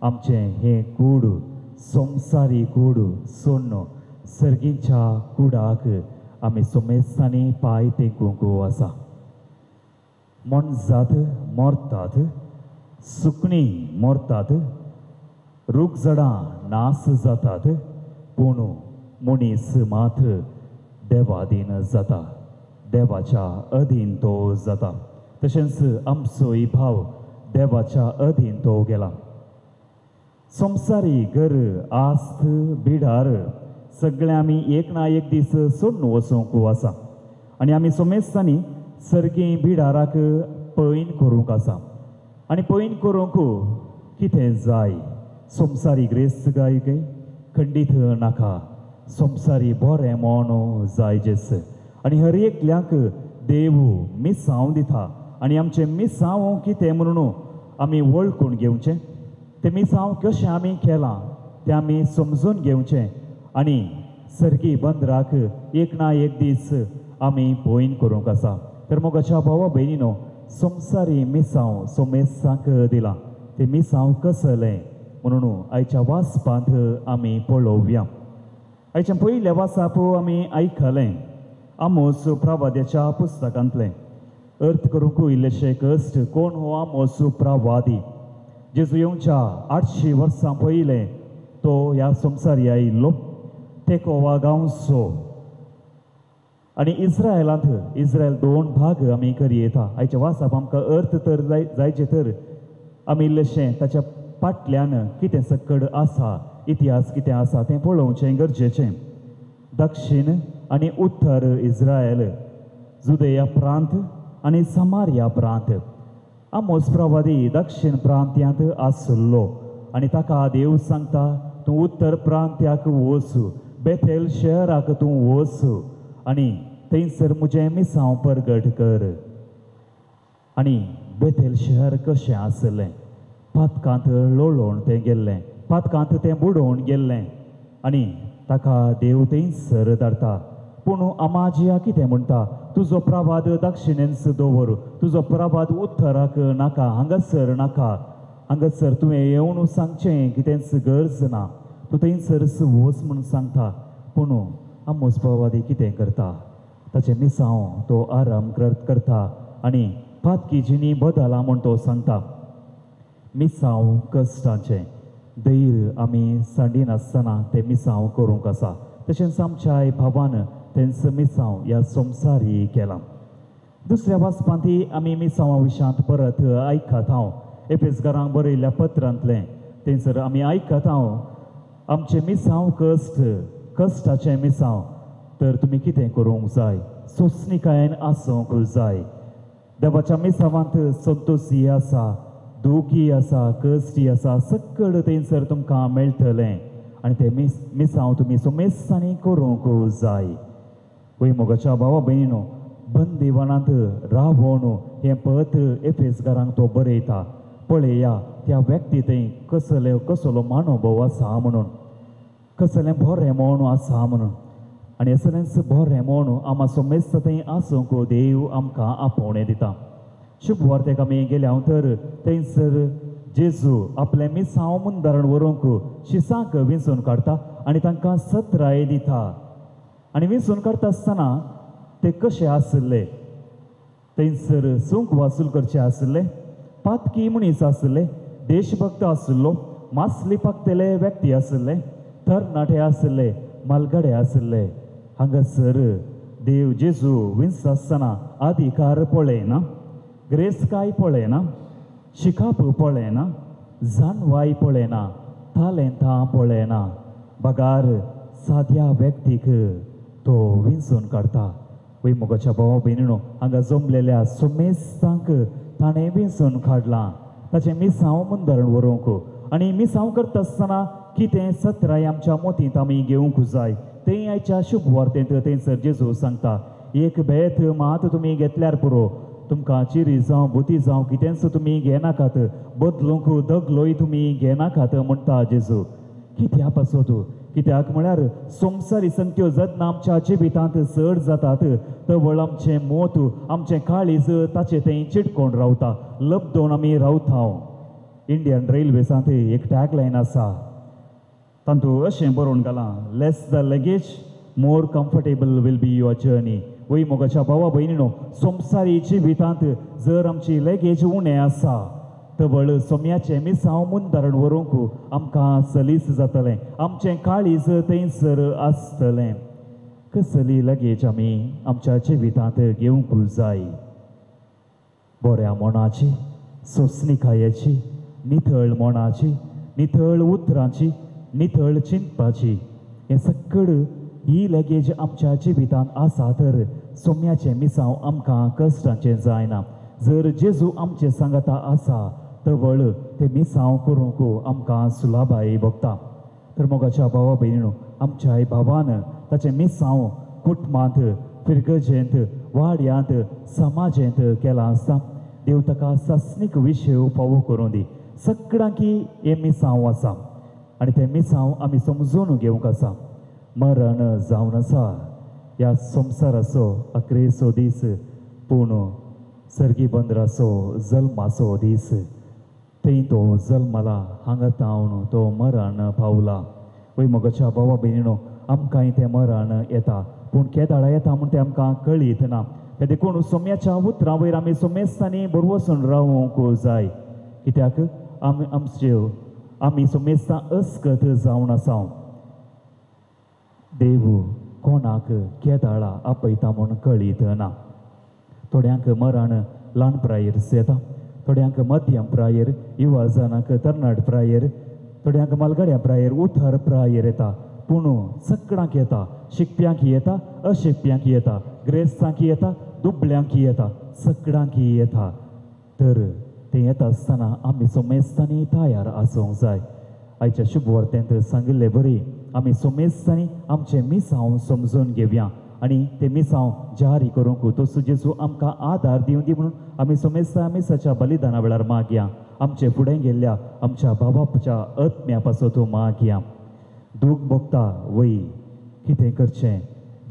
आमचें हें कूड संवसारी कूड सोडून सर्गीच्या कुडाक आमी सोमेस्तांनी पांय तेंकूंक आसा. मोनजात मरतात, सुकणीं मरतात, रूख झाडां नास जातात, पूण मनीस मात देवाधीन जाता, देवाच्या अधीन तो जाता. तशेंच आमचोय भाव देवाच्या अधीन तो गेला. संवसारी घर आस्त बिडार सगळे आमी एक ना एक दीस सोडून वचूंक आसा आनी आमी सोमेस्तांनी सर्गी बिडाराक पयन करूंक आसा. आनी पयन करूंक कितें जाय? संवसारी ग्रेस्त गाय काय खंडीत नाका, संवसारी बरें मोन जाय जेस. आनी हर एकल्याक देव मिसांव दिता आनी आमचें मिसांव कितें म्हणून आमी वळखून घेवचें, तें मिसांव कशें आमी केलां तें आमी समजून घेवचें आनी सर्गी बंदराक एक ना एक दीस आमी पयन करूंक आसा. तर मोगाच्या भावा भयणीनो, संवसारी मिसांव सोमेस्तांक दिलां, तें मिसांव कसलें म्हणून आयच्या वाचपांत आमी पळोवया. आयच्या पयल्या वाचाप आमी आयकलें, आमोस प्रवाद्याच्या पुस्तकांतलें. अर्थ करूंक इल्लेशे कश्ट. कोण हो आमोस प्रवादी? जेजू येवच्या 800 वर्सां पयलें तो ह्या संवसारी आयिल्लो. तेकोवा गांवचो आनी इस्रायलांत, इस्रायल दोन भाग आमी करयेता. आयच्या वासाप आमकां अर्थ तर जायचे तर आमी इल्लेशें ताच्या फाटल्यान कितें सक्कड आसा, इतिहास कितें आसा तें पळोवचें गरजेचें. दक्षिण आनी उत्तर इस्रायल, जुदेया प्रांत आनी समारिया प्रांत. आमोस प्रवादी दक्षिण प्रांत्यांत आसलो आनी ताका देव सांगता, तूं उत्तर प्रांत्याक वच, बेथेल शहराक तूं वच आनी थंयसर म्हजें मिसांव परगट कर. आनी बेथेल शहर कशें आसलें? पातकांत लोळोवन तें गेल्लें, पातकांत तें बुडोवन गेल्लें आनी ताका देव थंयसर धाडटा. पूण अमाजिया कितें म्हणटा? तुजो प्रवाद दक्षिणेंच दवर, तुजो प्रवाद उत्तराक नाका, हांगासर नाका, हांगासर तुवें येवन सांगचें कितेंच गरज ना, तूं थंयसरच वच म्हूण सांगता. पूण आमोस प्रवादी कितें करता? ताचें मिसांव तो आराम करता आनी पातकी जिणी बदला म्हूण तो सांगता. मिसांव कश्टांचें धैर्य आमी सांडिनासतना तें मिसांव करूंक आसा. तशेंच आमच्या भावान तेंच मिसांव ह्या संवसारी केलां. दुसऱ्या वाचपांत आमी मिसांवा विशयांत परत आयकत हांव एपेसकारांक बरयल्ल्या पत्रांतलें. थंयसर आमी आयकत हांव आमचें मिसांव कश्ट, कश्टाचें मिसांव. तर तुमी कितें करूंक जाय? सोंसणीकायेन आसूंक जाय. देवाच्या मिसांवांत संतोशी आसा, दुखी आसा, कश्टी आसा, सक्कड थंयसर तुमकां मेळटलें आनी तें मिसांव तुमी सोमेस्तांनी करूंक जाय. वय मोगाच्या भावा भयणीनो, बंदिवानांत रावोन हें पत्र एफेसकारांक तो बरयता. पळया त्या व्यक्ती थंय कसले कसलो मानोभव आसा म्हणून, कसलें बरें म्हूण आसा म्हणून. आनी असलेंच बरें म्हूण आमा सोमेस्त थंय आसूंक देव आमकां आपोवणें दिता. शुभ वार्तेक आमी गेल्या तर थंयसर जेजू आपलें मिसांव मुंदारण व्हरूंक शिसांक विंचून काडटा आनी तांकां सत्राय दिता. आनी विंचून काडटा आसतना ते कशे आशिल्ले? थंयसर सुंक वासूल करचे आशिल्ले, पातकी मनीस आशिल्ले, देशभक्त आशिल्लो, मासली पाकतेले व्यक्ती आशिल्ले, तरणाटे आशिल्ले, मालगडे आशिल्ले. हांगासर देव जेजू विंचता आसतना अधिकार पळयना, ग्रेसकाय पळयना, शिकाप पळयना, जानवाय पळयना, तालेंतां पळयना, बगार साद्या व्यक्तीक तो विंचून काडटा. वय मोगाच्या भावा भयणीनो, हांगा जमलेल्या सुमेस्तांक ताणें विंचून काडलां ताचें मिसांव मुंदारण व्हरूंक. आनी मिसांव करता आसतना कितें सत्राय आमच्या मोतींत आमी घेवंक जाय तें आयच्या शुभ वार्तेंत थंयसर जेजू सांगता. एक बेत मात तुमी घेतल्यार पुरो, तुमकां चिरी जावं बुती जावं कितेंच तुमी घेनाकात, बदलूंक दगलोय तुमी घेनाकात म्हणटा जेजू. कित्या पासत? कित्याक म्हळ्यार संवसारी संगत्यो जतना आमच्या जिवितांत चड जातात तवळ आमचें मोत, आमचें काळीज ताचे थंय चिटकोवन रावता, लब्दोवन आमी रावता. इंडियन रेल्वेसांत एक टॅगलायन आसा, तातूंत अशें बरोवन घालां, less the luggage more comfortable will be your journey. वय मोगाच्या भावा भयणीनो, संवसारी जिवितांत जर आमची लगेज उणें आसा तवळ सोम्याचें मिसांव मुंदारण व्हरूंक आमकां सलीस जातलें, आमचें काळीज थंयसर आसतलें. कसली लगेज आमी आमच्या जिवितांत घेवंक जाय? बऱ्या मनाची, सोंसणीकायेची, नितळ मनाची, नितळ उतरांची, नितळ चिंतपाची. हें सक्कड ही लगेज आमच्या जिवितांत आसा तर सोम्याचें मिसांव आमकां कश्टांचें जायना. जर जेजू आमचे सांगाता आसा तवळ ते मिसांव करूंक आमकां सुलाबाय भोगता. तर मोगाच्या भावा भयणीनो, आमच्या भावान ताचें मिसांव कुटुंबांत, फिरगजेंत, वाड्यांत, समाजेंत केलां आसता. देव ताका सासणीक विशय फावो करूं दी. सगळ्यांकी हें मिसांव आसा आनी तें मिसांव आमी समजून घेवंक आसा. मरण जावन आसा ह्या संवसाराचो अक्रेचो दीस, पूण सर्गी बंदराचो जल्माचो दीस. थंय तो जल्मला, हांगा तावन तो मरण पावला. वय मोगाच्या भावा भयणीनो, आमकांय तें मरण येता. पूण केदाळा येता म्हूण तें आमकां कळीत ना. ते देखून सोम्याच्या उतरां वयर आमी सोमेस्तांनी बरवसून रावूंक जाय, कित्याक आमी आमच्यो आमी सोमेस्तां अस्कत जावन आसा. देव कोणाक केदाळा आपयता म्हूण कळीत ना. थोड्यांक मरण ल्हान प्रायेर येता, थोड्यांक मध्यम प्रायेर, युवा जाणांक तरणाट प्रायेर, थोड्यांक मालगाड्या प्रायेर, उथर प्रायेर येता. पूण सगळ्यांक येता, शिकप्यांक येता, अशिकप्यांक येता, ग्रेस्तांक येता, दुबळ्यांक येता, सगळ्यांक येता. तर तें येता आसतना आमी सोमेस्तांनी तयार आसूंक जाय. आयच्या शुभवार्तेंत सांगिल्ले बरी आमी सोमेस्तांनी आमचें मिसांव समजून घेवया आनी तें मिसांव जारी करूंक तसो जेजू आमकां आदार दिवं दी म्हणून आमी सोमेस्ता मिसाच्या बलिदाना वेळार मागया. आमचे फुडें गेल्ल्या आमच्या बाबाच्या आत्म्या पासत मागया. दूख भोगता वय कितें करचें,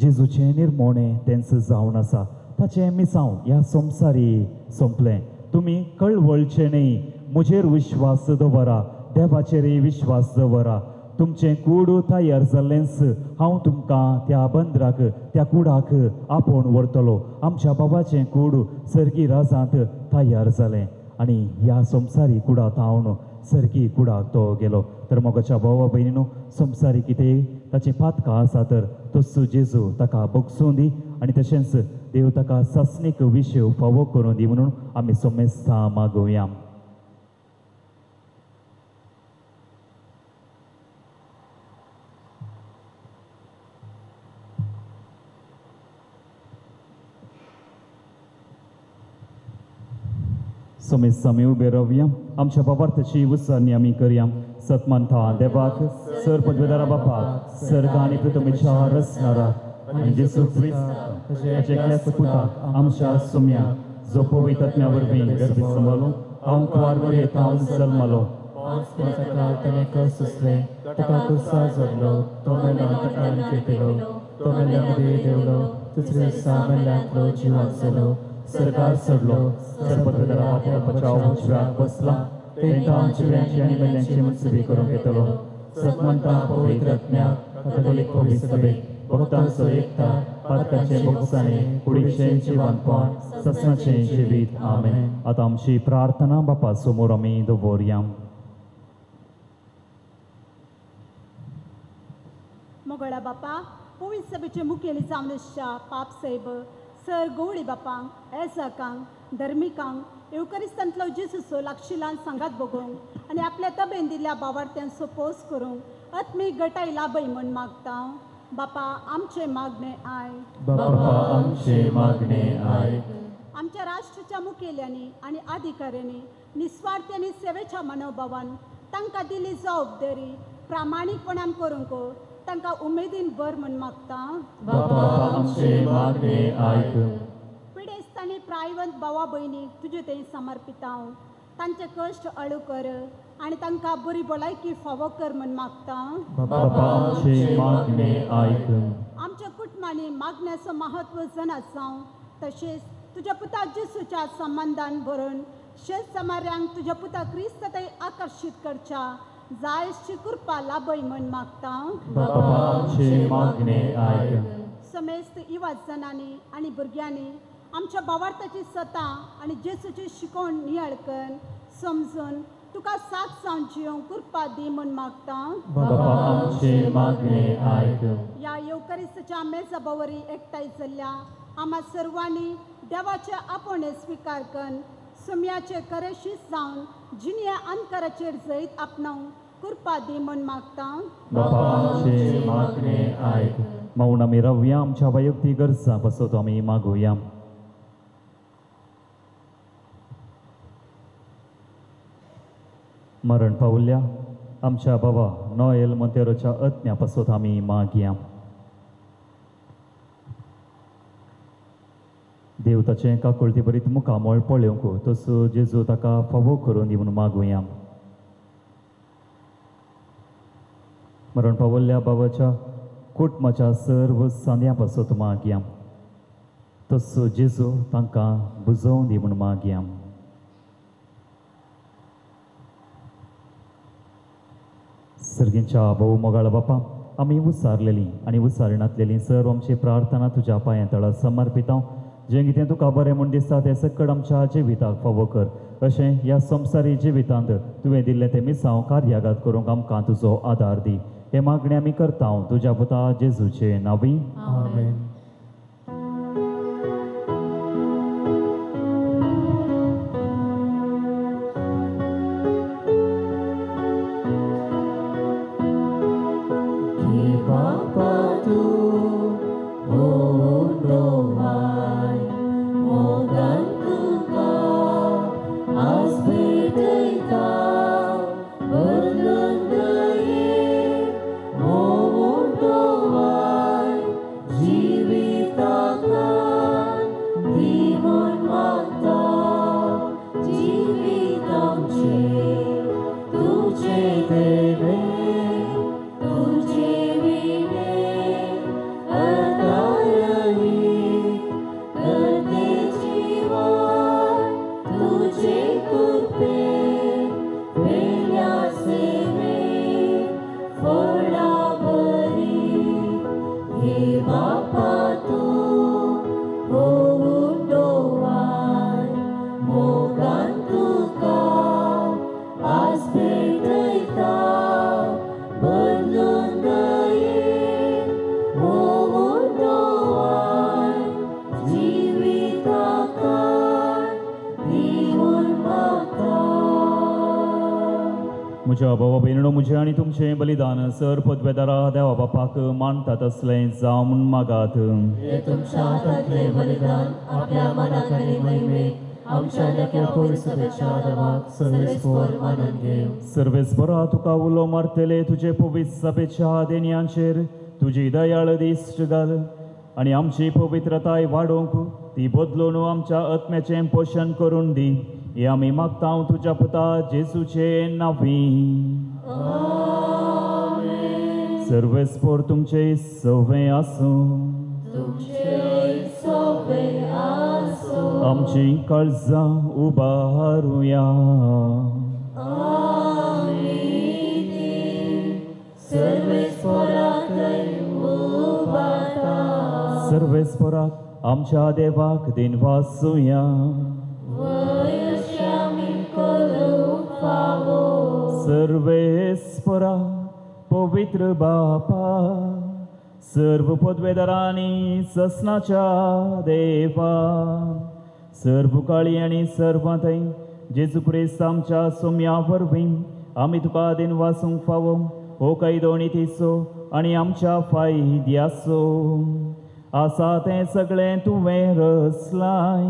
जेजूचें निर्मोणें तेंच जावन आसा, ताचें मिसांव ह्या संवसारी सोंपलें. तुमी कळवळचें न्ही, म्हजेर विश्वास दवरा, देवाचेरय विश्वास दवरा. तुमचें कूड तयार जाल्लेंच हांव तुमकां त्या बंदराक, त्या कुडाक आपोवन व्हरतलो. आमच्या बाबाचें कूड सर्गी राजांत तयार जालें आनी ह्या संवसारी कुडांत हांव सर्गी कुडाक तो गेलो. तर मोगाच्या भावा भयणीनो, संवसारी कितें ताचीं पातकां आसा तर तस्सो जेजू ताका बगसूं दी आनी तशेंच देव ताका सासणीक विशय फावो करूं दी म्हणून आमी सोमेस्तां मागोवया. सोमेस्तां आमी उबे रावया, आमच्या बाबार्थाची उच्चारणी आमी करया. सतमानता देवाक, सर पदवेदारा बापाक, सर्ग आनी पृथ्वीच्या रचणाराक आनी जेजू क्रिस्ताक ताच्या एकल्याच पुताक आमच्या सोम्या, जो पवित्र आत्म्या वरवीं गर्भीत सांबाळलो, हांव कुवार वरयेत हांव जल्मलो. ताणें कश्ट सोंसले, ताका कुर्सार जडलो, तो मेलो, ताका आनी पेटयलो, तो मेल्ल्या मदीं देंवलो, तिसऱ्या दिसा मेल्ल्यांतलो जिवाक जालो, सरकार चडलो, सरपदवेदारा बापाच्या उजव्याक बसला, तांकां जिव्यांची आनी मेल्ल्यांची मनसुबी करूंक येतलो. सतमंता पवित्र आत्म्याक, कॅथोलीक पवित्र सभेक, भक्तांचो एकता, पातकाचें भोगसाणें, कुडीचें जिवानपण, ससनाचें जिवीत. आमेन. आतां आमची प्रार्थना बापा समोर आमी दवरया. मोगळा बापा, पवित्र सभेचे मुखेली जावन आसच्या पाप साहेब सर गवळी बापांक, एजाकांक, धर्मिकांक येवकरिस्तांतलो जेजूचो लागशिलान सांगात बगोवंक आनी आपल्या तबेन दिल्ल्या बावार्थ्यांचो पोस करूंक आत्मीक गटाय लाभय म्हूण मागता. बापा आमचें मागणें I. बापा आमचें मागणें I. आमच्या राष्ट्राच्या मुखेल्यांनी आनी अधिकाऱ्यांनी निस्वार्थी आनी सेवेच्या मनोभावान तांकां दिल्ली जबाबदारी प्रामाणीकपणान करूंक तांकां उमेदीन भर म्हूण मागता. बापा आमचें मागणें आयक. पिडेस्त आनी प्रायवंत भावा भयणीक तुजे थंय समर्पिता. तांचे कश्ट अळू कर आनी तांकां बरी भलायकी फावो कर म्हूण मागता. बापा आमचें मागणें आयक. आमच्या कुटुंबांनी मागण्याचो महत्व जाणा जावं, तशेंच तुज्या पुता जेजूच्या संबंदान भरून शेत समाऱ्यांक तुज्या पुता क्रिस्त थंय आकर्शीत करच्या जायची कृपा लाभय म्हूण मागता. बापा आमचें मागणें आयक. समेस्त युवा जणांनी आनी भुरग्यांनी आमच्या बावार्थाची सता आनी जेजूची शिकवण नियाळ करून समजून तुका साथ जावन जियोंक कृपा दी म्हूण मागता. बापा आमचें मागणें आयक. ह्या येवकरिस्ताच्या मेजा बावरी एकठांय जाल्ल्या आम्हा सर्वांनी देवाचे आपोवणें स्विकार करून सुम्याचे करेशीच जावन जिणये अंतराचेर जैत आपणावंक कृपा दी म्हूण मागता. बापा आमचें मागणें आयक. मौन आमी रावया, आमच्या वैयक्तीक गरजां पासत आमी मागोवया. मरण पावल्या आमच्या बाबा नोएल मोंतेरोच्या आत्म्या पासत आमी मागया. देव ताचें काकुळटी बरीत मुखामळ पळोवंक तसो जेजू ताका फावो करून दी म्हणून मागुया. मरण पावल्ल्या बाबाच्या कुटुंबाच्या सर्व सांद्यां पासत मागया. तसो जेजू तांकां बुजोवन दी म्हूण मागया. सर्गींच्या भोव मोगाळ बापा, आमी उसारलेली आनी उसारणांतलेली सर्व आमची प्रार्थना तुज्या पांयां तळा समर्पिता. जें कितें तुका बरें म्हूण दिसता तें सकड आमच्या जिविताक फावो कर. अशें ह्या संवसारी जिवितांत तुवें दिल्लें तें मिसांव कार्यागात करूंक आमकां तुजो आदार दी. हे मागणें आमी करता तुज्या पुता जेजूचे नांवी. आमेन. म्हज्या बाबा भयणो म्हजें आनी तुमचें बलिदान सर पदवेदारा देवा बापाक मानता तसलें जावं म्हूण मागात. हे तुमच्या हातांतलें बलिदान आपल्या मनाक आनी महिमेक आमच्या लेख्या पवित्र देवाक सर्वेस्पर मानून घेवं. सर्वेस्परा तुका उलो मारतले तुजे पवित्र सभेच्या देण्यांचेर तुजी दयाळ दिश्ट घाल आनी आमची पवित्रताय वाडोवंक ती बदलून आमच्या आत्म्याचें पोशण करून दी. हे आमी मागता तुज्या पुता जेजूचे नांवी. सर्वेस्पर तुमचे सवे आसूं. आमची काळजां उबारुया. सर्वेस्पराक आमच्या देवाक दिनवासुया. सर्वेस्परा पवित्र बापा सर्व पदवेदारांनी ससनाच्या देवा सर्व काळी आनी सर्वांतय जेजू क्रिस्त आमच्या सोम्या वरवीं आमी तुका दिनवासूंक फावो हो कायदो नितीचो आनी आमच्या फायद्याचो आसा तें सगळें तुवें रचलाय.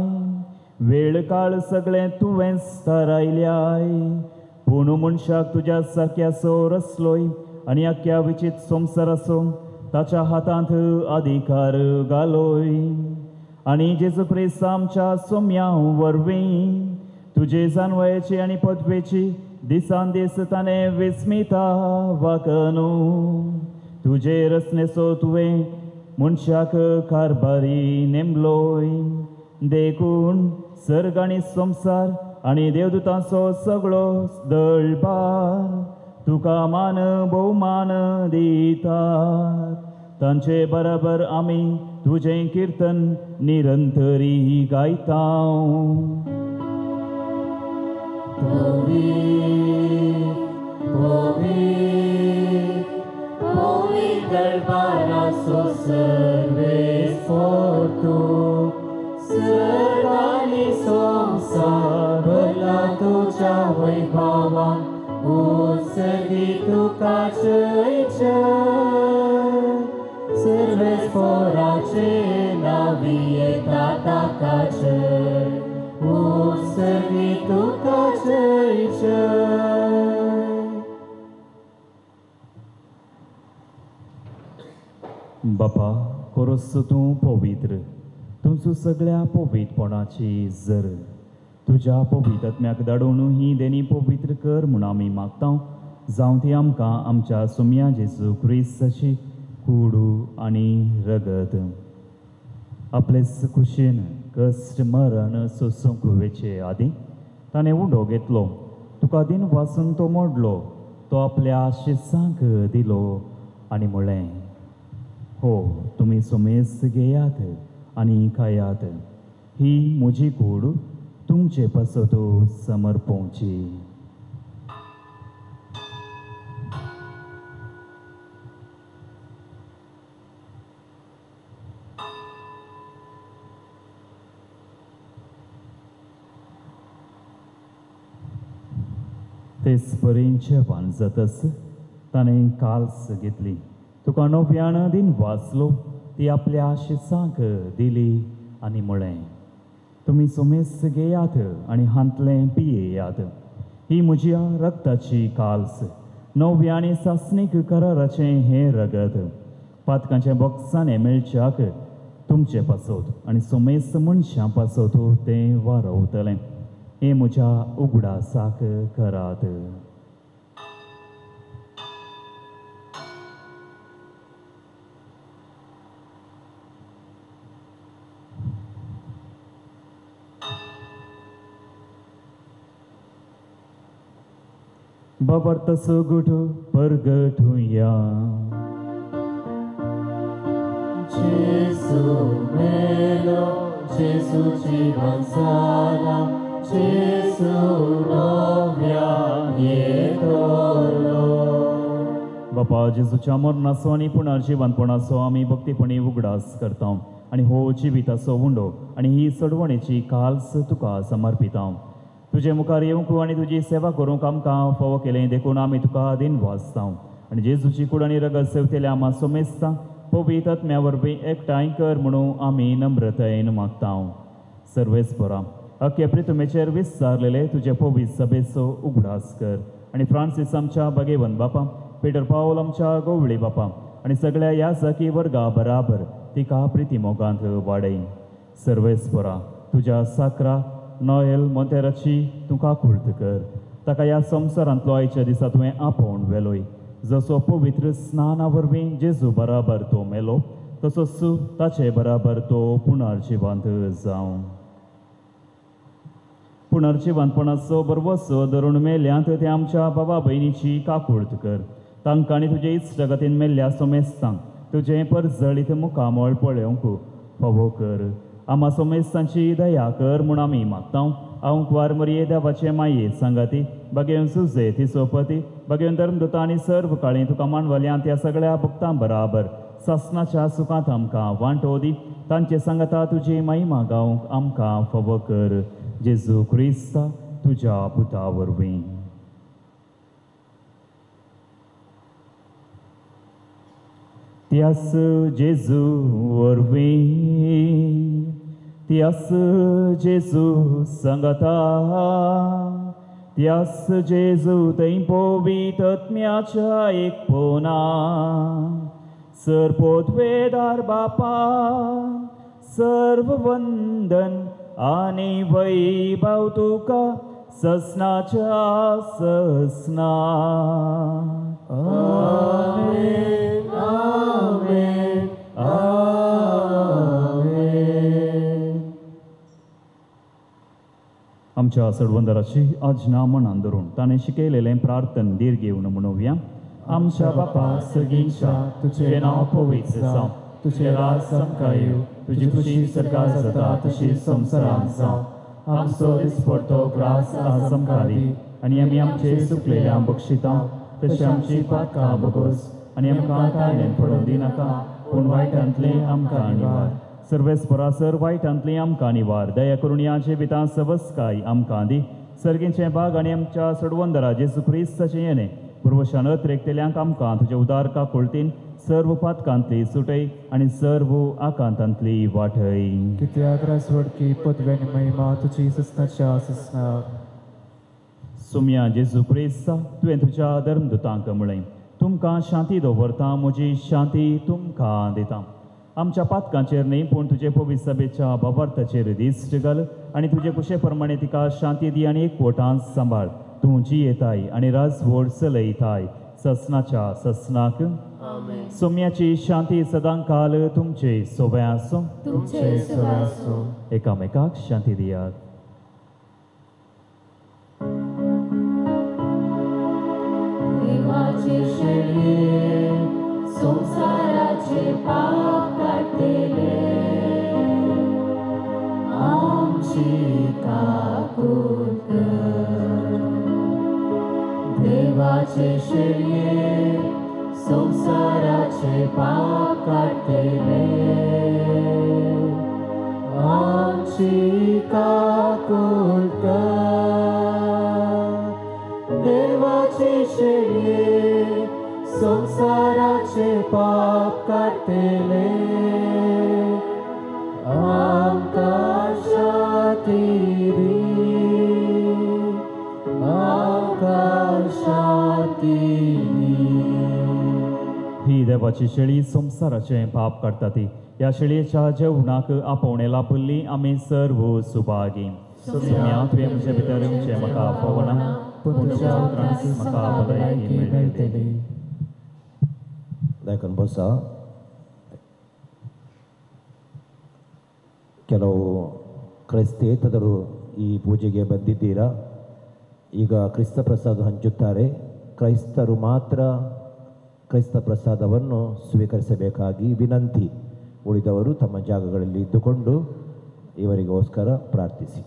वेळ काळ सगळें तुवें थारायल्याय. पूण मनशाक तुज्या सारक्याचो रचलोय आनी आख्या विचित संवसाराचो ताच्या हातांत अधिकार घालोय. आनी जेजू क्रिस्त आमच्या सोम्या वरवीं तुजे जानवयाची आनी पदवेची दिसान दीस ताणें विस्मिता वाकनू तुजे रचनेचो तुवें मनशाक कारभारी नेमलोय. देखून सर्ग आनी संवसार आनी देवदूतांचो सगळो दळबार तुका मान भोवमान दितात. तांचे बराबर आमी तुजें किर्तन निरंतरी गायता. दरबाराचो सर्वेस्पर तूं सर्ग आनी संवसार भरला तुज्या वैभवान. उत्सर्गी तुका जय जय. सर्वेस्पराचे नांवी येता ताका जय. उत्सर्गी तुका जय जय. बापा कोरोस तूं पवित्र तुमचो सगळ्या पवित्रपणाची जर तुज्या पवित्र आत्म्याक धाडून ही देणी पवित्र कर म्हूण आमी मागता. जावं ती आमकां आमच्या सोम्या जेजू क्रिस्ताची कुडू आनी रगत. आपलेच कुशीन कश्ट मरण सोसूंक वेचे आदीं ताणें उंडो घेतलो, तुका दिन वासून तो मोडलो, तो आपल्या शिसांक दिलो आनी म्हळें, हो तुमी सुमेस घेयात आनी खायात, ही म्हजी कूड तुमचे पासत समर्पोवची. तेच परीन जेवण जातच ताणें काल्स घेतली, तुका नव्यान दिन वाचलो, ती आपल्या शिसांक दिली आनी म्हळें, तुमी सुमेस घेयात आनी हांतलें पियेयात, ही म्हज्या रक्ताची काल्स, नव्या आनी सासणीक कराराचें हें रगत, पातकांच्या बोक्सांनी मेळच्याक तुमचे पासत आनी सुमेस मनशां पासत तें वारवतलें. हें म्हज्या उगडासाक करात. बाबर तसो गुठ परगटुया. Gesù melo, Gesù jivan sala, Gesù novia येतलो. बापा जेजूच्या मरणाचो आनी पुनर्जिवनपणाचो आमी भक्तीपणी उगडास करता आनी हो जिविताचो उंडो आनी ही चडवणेची काल्स तुका समर्पिता. तुजे मुखार येवंक आनी तुजी सेवा करूंक आमकां फावो केलें देखून आमी तुका दिन वाचता आनी जेजूची कूड आनी रगत सेवतेल्या आमा सोमेस्ता पवित्र आत्म्या वरवीं एकठांय कर म्हणून आमी नम्रतायेन मागता. सर्वेस्परा अख्खे प्रितुमेचेर विस्तारलेले तुजे पवित्र सभेचो उगडास कर आनी फ्रांसीस आमच्या बागेवन बापा, पिटर पावल आमच्या गोवळी बापा आनी सगळ्या ह्या सखी वर्गा बराबर तिका प्रिती मोगांत वाडय. सर्वेस्परा तुज्या साकरा नोएल मोंतेराची तुका कुर्त कर, ताका ह्या संवसारांतलो आयच्या दिसा तुवें आपोवन व्हेलोय. जसो पवित्र स्नाना वरवीं जेजू बराबर तो मेलो तसोच ताचे बराबर तो पुनर्जिवंत जावं. पुनर्जिवंतपणाचो बरवसो धरून मेल्यांत ते आमच्या बाबा भयणीची काकुळत कर, तांकां आनी तुजे इश्टागतीन मेल्ल्या सोमेस्तांक तुजें परजळीत मुखामळ पळोवंक फावो कर. आमा सोमेस्तांची दया कर म्हूण आमी मागता. हांव कुवार मरिये देवाचे माये सांगाती बागेवन सुजे ती सोपती बागेवन धर्मदूता आनी सर्व काळी तुका मानवल्यांत त्या सगळ्या भक्तां बराबर सासनाच्या सुखांत आमकां वांटो दी. तांचे सांगाता तुजी महिमा गावंक आमकां फावो कर. जेजू क्रिस्ता तुज्या पुता वरवीं. त्यास जेजू वरवीं, त्यास जेजू सांगाता, त्यास जेजू थंय पवित्र आत्म्याच्या एकपणा सर्वोत्वेदार बापा सर्व वंदन आनी वैभव तुका ससनाच्या ससना. आमेन आमेन आमेन. आमच्या सडवंदराची आज्ञा मनान धरून ताणें शिकयलेलें प्रार्थन धीर घेवन म्हणुया. आमच्या बापा सगळींच्या तुजें नांव पवित्र जावं, तुजें राज आमकां येवं, तुजी खुशी सरकार जाता तशी संवसारांत जावं. आमचो दिसपडतो ग्रास आज आमकां दी आनी आमी आमचे चुकलेल्या बक्षिता तशें आमची पातकां बगोस आनी आमकां ताणें पडून दिनाका पूण वायटांतलें आमकां निवार. सर्वेस्परा सर वायटांतलें आमकां निवार. दया करून ह्या जिवितांत सवस्काय आमकां दी. सर्गींचें बाग आनी आमच्या सडवंदरा जेजू क्रिस्ताचें येणें पुर्वशान अत्रेकतेल्यांक आमकां तुज्या उदार काकुळतीन सर्व पातकांतली सुटय आनी सर्व आकांतांतली वाटय. कित्याक राजवडकी पदवी आनी महिमा तुजी ससनाच्या ससना. सुम्या जेजू क्रिस्ता तुवें तुज्या धर्मदूतांक म्हळें, तुमकां शांती दवरता, म्हजी शांती तुमकां दिता. आमच्या पातकांचेर न्ही पूण तुजे पवित्र सभेच्या बाबार्थाचेर दिश्ट घाल आनी तुजे कुशे प्रमाणे तिका शांती दी आनी एकवटान सांबाळ. तूं जियेताय आनी राजवड चलयताय ससनाच्या ससनाक. सोम्याची शांती सदांकाल तुमचे सोबे आसूं. तुमचे सोबे आसूं. एकामेकाक शांती दियात. देवाचे शेळये पाप काडटले आमची काकूट कर. देवाचे शेळये संवसाराचे पाप काडटले आमची काकूट कर. देवाचे शेळये संवसाराचे पाप काडटले आमकां शांती दी, आमकां शांती दी. ही देवाची शेळी संवसाराचें पाप काडटा ती. ह्या शेळयेच्या जेवणाक आपोवणें लाभल्ली आमी सर्व सुभागी. सोम्या, तुवें म्हजे भितर येवचें म्हाका फावना, पूण तुज्या उतरांत म्हाका भलायकी मेळटली. दायकन बसा. ಕೆಲವು ಕ್ರೈಸ್ತೇತರರು ಈ ಪೂಜೆಗೆ ಬಂದಿದ್ದೀರಾ. ಈಗ ಕ್ರಿಸ್ತ ಪ್ರಸಾದ ಹಂಚುತ್ತಾರೆ. ಕ್ರೈಸ್ತರು ಮಾತ್ರ ಕ್ರೈಸ್ತ ಪ್ರಸಾದವನ್ನು ಸ್ವೀಕರಿಸಬೇಕಾಗಿ ವಿನಂತಿ. ಉಳಿದವರು ತಮ್ಮ ಜಾಗಗಳಲ್ಲಿ ಇದ್ದುಕೊಂಡು ಇವರಿಗೋಸ್ಕರ ಪ್ರಾರ್ಥಿಸಿ.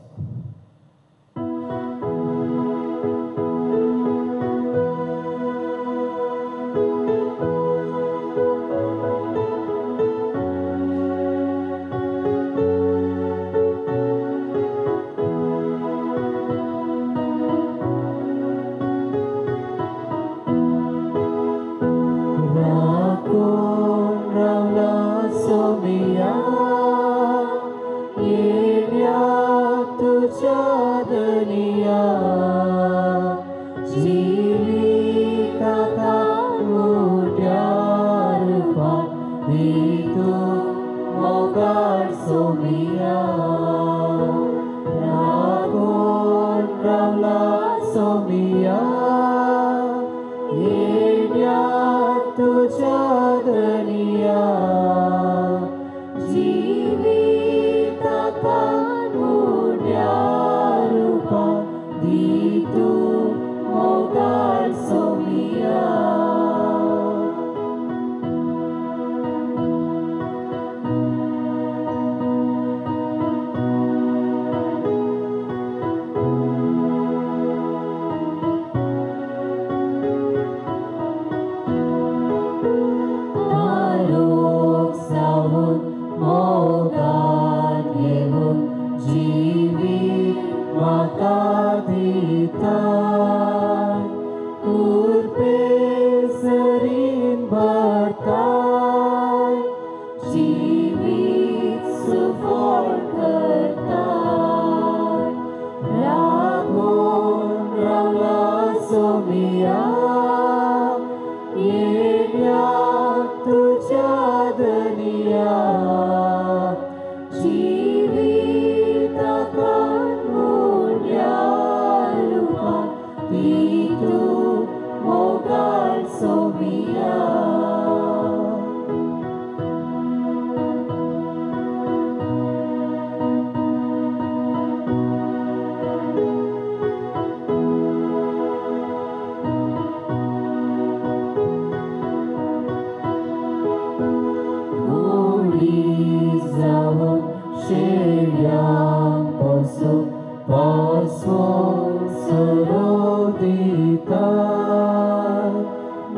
Pastor,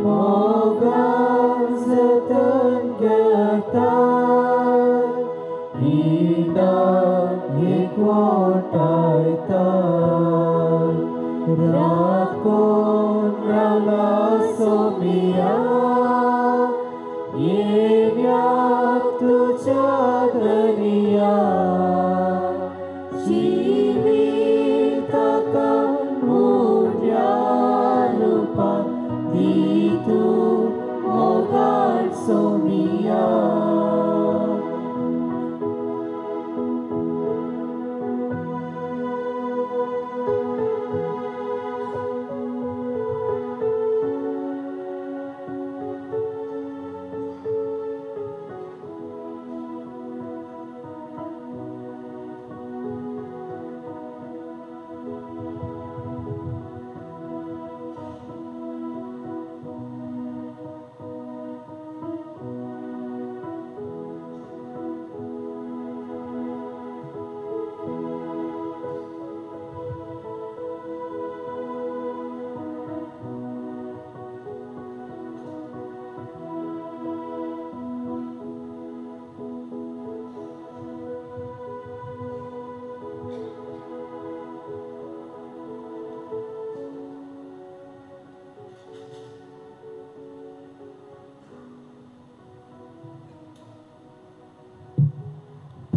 Moga.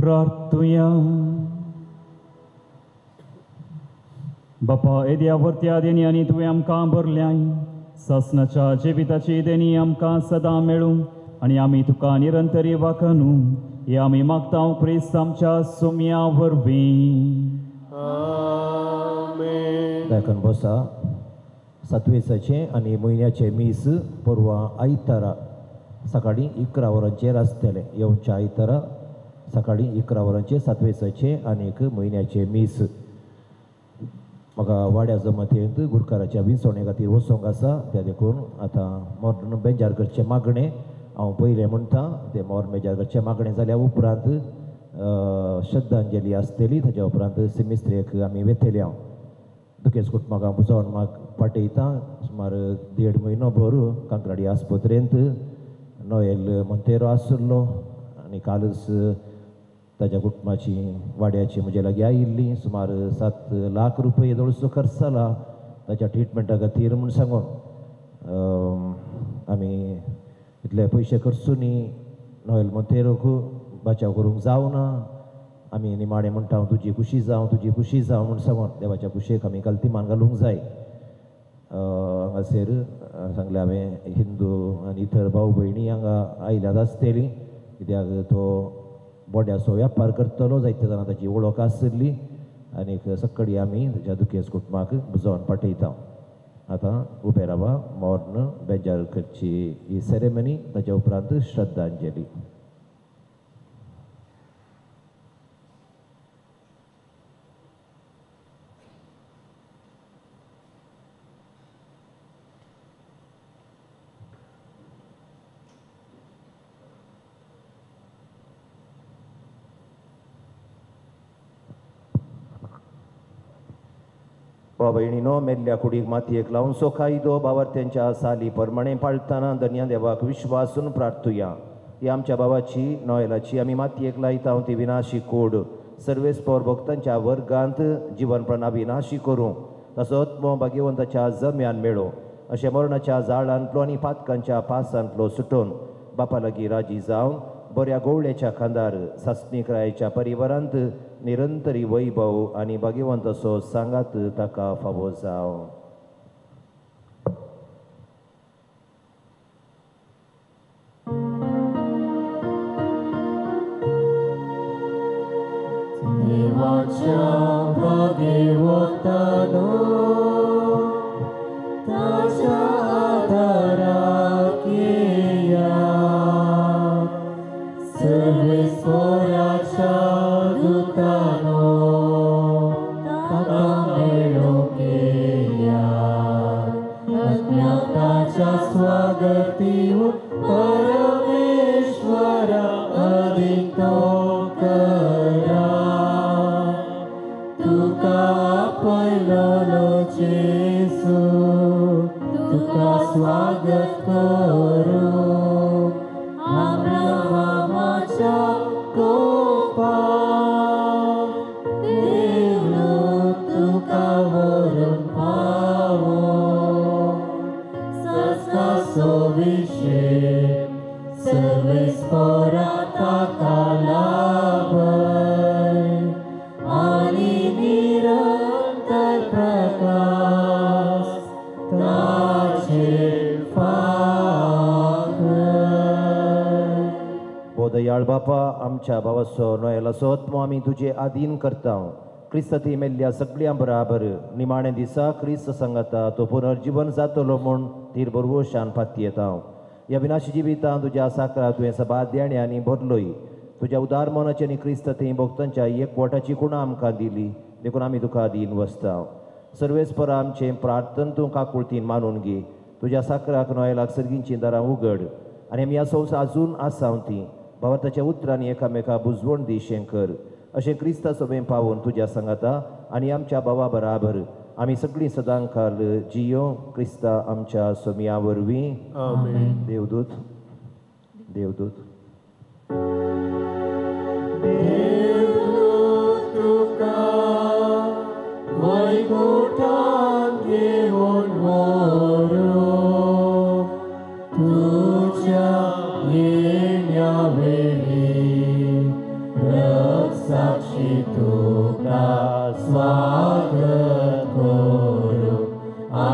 प्रार्थुया. बापा येद्या व्हरत्या देणी आनी तुवें आमकां भरल्याय सासणाच्या जिविताची देणी आमकां सदां मेळूं आनी आमी तुका निरंतरी वाखनू हे आमी मागता क्रिस्त आमच्या सुम्या वरवीं. दाखन बसा. सातवेसाचें आनी म्हयन्याचें मीस परवां आयतारा सकाळीं 11 वरांचेर आसतलें. येवच्या आयतारा सकाळीं 11 वरांचेर सातवेसाचें आनी एक म्हयन्याचें मीस. म्हाका वाड्या जमातेंत गुरकाराच्या विंचवणे खातीर वचोंक आसा, त्या देखून आतां मर्ण बेजार करचें मागणें हांव पयलें म्हणटा. तें मर्ण बेजार करचें मागणें जाल्या उपरांत श्रद्धांजली आसतली, ताच्या उपरांत सिमिस्त्रेक आमी वेतले. हांव दुखेस कुटुंबाक हांव बुजोवन म्हाका पाटयता. सुमार 1.5 म्हयनो भर कांकराडी आस्पत्रेंत नोएल मोंतेरो आशिल्लो आनी कालच ताच्या कुटुंबाची वाड्याची म्हजे लागीं आयिल्ली. सुमार 7 लाख रुपये जवळचो खर्च जाला ताच्या ट्रिटमेंटा खातीर म्हूण सांगून आमी इतले पयशे खर्चुनी नोएल मोंतेरोक बचाव करूंक जावना. आमी निमाणें म्हणटा तुजी खुशी जावं, तुजी खुशी जावं म्हूण सांगून देवाच्या खुशयेक आमी गलतीमान घालूंक जाय. हांगासर सांगलें हांवें हिंदू आनी इतर भाव भयणी हांगा आयल्यात आसतली, कित्याक तो बोड्याचो व्यापार करतलो, जायते जाणां ताची वळख आशिल्ली आनीक सकाळीं आमी ताच्या दुखेस कुटुंबाक बुजोवन पाटयता. आतां उबे रावा, मर्ण बेजार करची ही सेरेमनी, ताच्या उपरांत श्रद्धांजली. भयणीनो, मेल्ल्या कुडीक मातयेक लावचो कायदो बावार्थ्यांच्या साली प्रमाणे पाळतना धन्या देवाक विश्वासून प्रार्थुया. ही आमच्या बाबाची नोएलाची आमी मातयेक लायता ती विनाशी कोड सर्वेस्पोर भक्तांच्या वर्गांत जिवनपणा विनाशी करूं, ताचो आत्मो भाग्यवंताच्या जम्यान मेळो, अशें मरणाच्या जाळांतलो आनी पातकांच्या पासांतलो सुटोवन बापा लागीं राजी जावन बऱ्या गोवळ्याच्या खांदार सासणीक रायाच्या परिवारांत निरंतरी वैभव आनी भाग्यवंत असो सांगात ताका फावो जावं. देवाच्या भाग्यवंतानो ताच्या आदाराक येया, सर्वेस्पोराच्या दुतानो ताका मेळोवंक येया, अज्ञाताच्या स्वागतीव परमेश्वरा अदीक तो करा, तुका आपयलोलो जेजू तुका स्वागत करूं, अब्राहामाच्या कोपान देवलो तुका व्हरून पावो, सस्नाचो विशय सर्वेस्पोरा ताका लाभय आनी निरंतर प्रकाश ताचेर फांकय. दयाळ बापा, आमच्या भावाचो नोएलाचो आत्मो आमी तुजे आदीन करता. क्रिस्ती मेल्ल्या सगळ्यां बराबर निमाणे दिसा क्रिस्त सांगाता तो पुनर्जीवन जातलो म्हूण तीर बरवशान पातयेता. ह्या विनाशी जिवितान तुज्या साकरा तुवें सभा देण्यांनी भरलोय. तुज्या उदार मनाची आनी क्रिस्त थंय भक्तांच्या एकवटाची कुणां आमकां दिली, देखून आमी तुका आदीन वसता. सर्वेस्परा आमचें प्रार्थन तूं काकुळतीन मानून घे. तुज्या साकराक नोएलाक सर्गींचीं दारां उगड आनी आमी ह्या संवसार अजून आसा ती भावार्थाच्या उतरांनी एकामेका बुजवण दी कर. अशें क्रिस्ता सोबें पावून तुज्या सांगाता आनी आमच्या भावा बराबर आमी सगळीं सदांकाल जियो क्रिस्ता आमच्या सोमया वरवीं. आमेन. देवदूत देवदूत देवदूत तुका वैकुंठांत घेवन व्हरूं, तुज्या येण्या वेळी.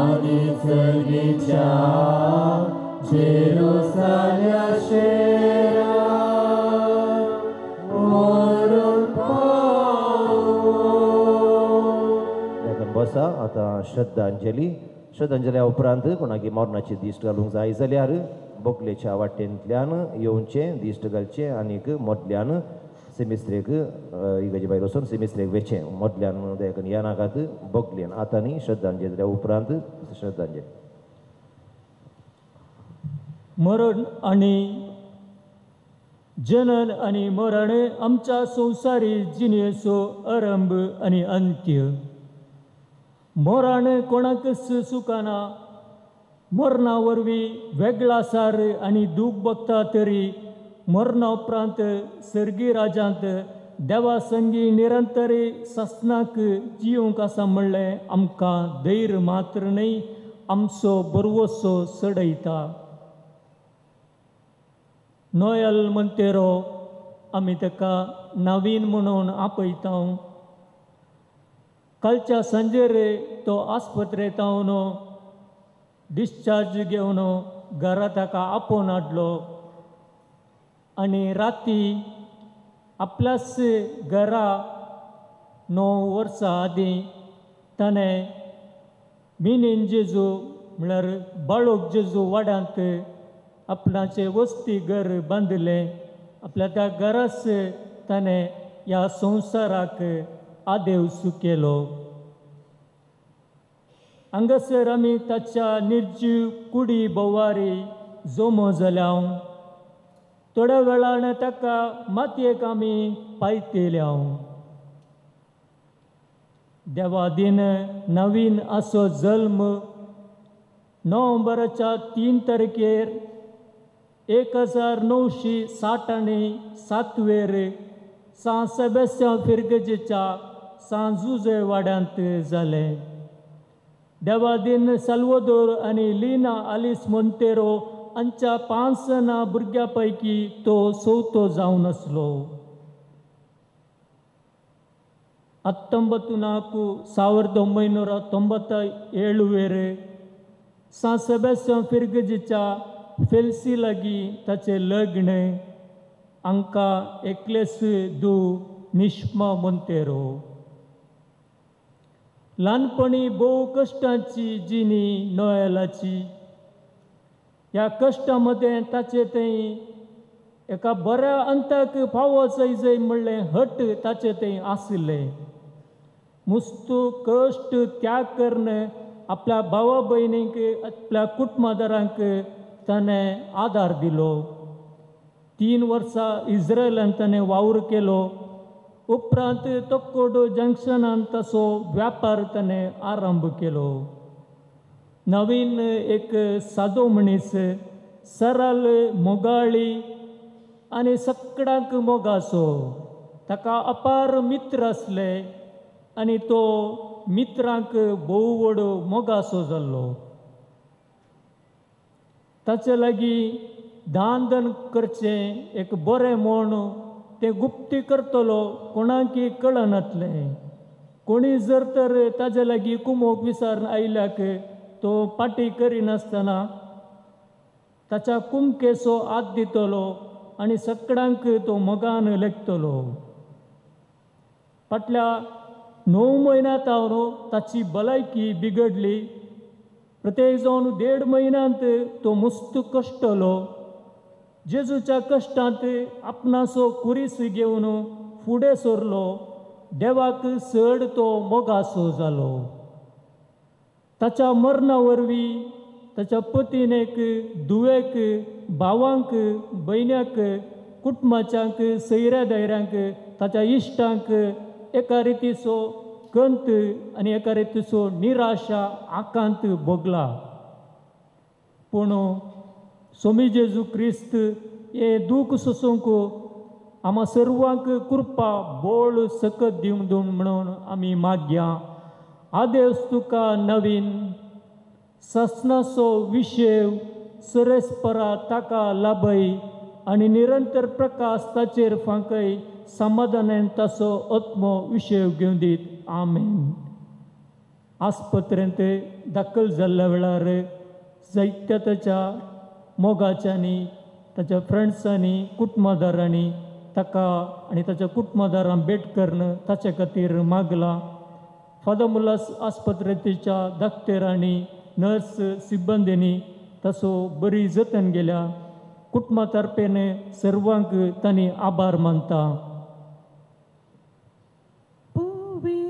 आनी सर्गीच्या जेरुसाल्या शेरा व्हरून पावो. बसा आतां श्रद्धांजली. श्रद्धांजल्या उपरांत कोणाकी मरणाची दिश्ट घालूंक जाय जाल्यार बोगलेच्या वाटेंतल्यान येवचें, दिश्ट घालचें आनीक मदल्यान सेमिस्त्रेक इगर्जे भायर वचून सेमिस्त्रेक वेचें. मदल्यान दयाकन या नाकात बोगलेन. आतां न्ही श्रद्धांजली उपरांत श्रद्धांजली. मरण आनी जनन आनी मरण आमच्या संवसारी जिणेचो आरंभ आनी अंत्य. मरण कोणाकच सुखाना. मरणा वरवीं वेगळासार आनी दूख भोगता तरी मरणा उपरांत सर्गी राजांत देवा संगी निरंतर सासणाक जिवंक आसा म्हणलें आमकां धैर्य मात्र न्हय, आमचो बरवसो चडयता. नोयल मंतेरो आमी ताका नवीन म्हणून आपयता. कालच्या सांजेर तो आस्पत्रेंत हांव डिस्चार्ज घेवन घरा ताका आपोवन हाडलो आनी राती आपल्याच घरा 9 वर्सां आदीं ताणें मिनीन जेजू म्हळ्यार बाळोक जेजू वाड्यांत आपणाचें वस्ती घर बांदिल्लें. आपल्या त्या घराच ताणें ह्या संवसाराक आदेवस केलो. हांगासर आमी ताच्या निर्जीव कुडी भोवारी जमो जाल्या. थोड्या वेळान ताका मातयेक आमी पायतल्या. देवादीन नवीन असो जल्म नोव्हेंबराच्या 3 तारखेर 1960 आनी 7वेर सां सेबेस्त्यांव फिरगजेच्या सां जुजे वाड्यांत जालें. देवादीन साल्वादोर आनी लिना आलिस मोंतेरो हांच्या 5 जाणां भुरग्यां पैकी तो चवथो जावन आसलो. 19 4 1997 सां सेबेस्त्यांव फिरगजेच्या फेल्सी लागीं ताचें लग्न. हांकां एकलेच धूव निष्मा मोंतेरो. ल्हानपणी भोव कश्टांची जिणी नोएलाची. ह्या कश्टां मदें ताचे थंय एका बऱ्या अंताक पावो जाय म्हणलें हट ताचे थंय आशिल्लें. मुस्तू कश्ट त्याग करून आपल्या भावा भयणींक आपल्या कुटुंबादारांक ताणें आदार दिलो. 3 वर्सां इस्रायलान ताणें वावर केलो. उपरांत तक्कोडो जंक्शनान ताचो व्यापार ताणें आरंभ केलो. नवीन एक सादो मनीस, सरळ, मोगाळी आनी सगळ्यांक मोगाचो. ताका अपार मित्र आसले आनी तो मित्रांक भोव व्हड मोगाचो जाल्लो. ताचे लागीं दान दन करचें एक बरें म्हूण तें गुप्ती करतलो कोणाकी कळनातलें. कोणी जर तर ताजे लागीं कुमोक विसारून आयल्याक तो पाटी करिनासतना ताच्या कुमकेचो हात दितलो आनी सगळ्यांक तो मोगान लेखतलो. फाटल्या 9 म्हयन्यांत हांव ताची भलायकी बिगडली. प्रत्येक जावन 1.5 म्हयन्यांत तो मुस्त कश्टलो. जेजूच्या कश्टांत आपणाचो कुरीस घेवन फुडें सरलो. देवाक चड तो मोगाचो जालो. ताच्या मरणा वरवीं ताच्या पतीनेक, धुवेक, भावांक, भयण्याक, कुटुंबाच्यांक, सयऱ्या दायऱ्यांक, ताच्या इश्टांक एका रितीचो कंत आनी एका रितीचो निराशा आकांत भोगला. पूण स्वामी जेजू क्रिस्त हे दूख सोसूंक आमा सर्वांक कृपा बोळ सकत दिवंक दिवन म्हणून आमी मागया. आदेस तुका नवीन सासणाचो विशेव सरेस्परा ताका लाभय आनी निरंतर प्रकाश ताचेर फांकय. समाधानान ताचो आत्मो विशेव घेवन दीत. आमेन. आस्पत्रेंत दाखल जाल्ल्या वेळार जायत्या ताच्या मोगाच्यांनी, ताच्या फ्रेंड्सांनी, कुटुंबादारांनी ताका आनी ताच्या कुटुंबादारांक भेट करून ताचे खातीर मागलां. फादर मुलास आस्पत्रेच्या दाक्तेरांनी, नर्स सिब्बंदींनी तसो बरी जतन गेल्या. कुटुंबा तर्फेन सर्वांक तांणी आभार मानता. पवितंबाचे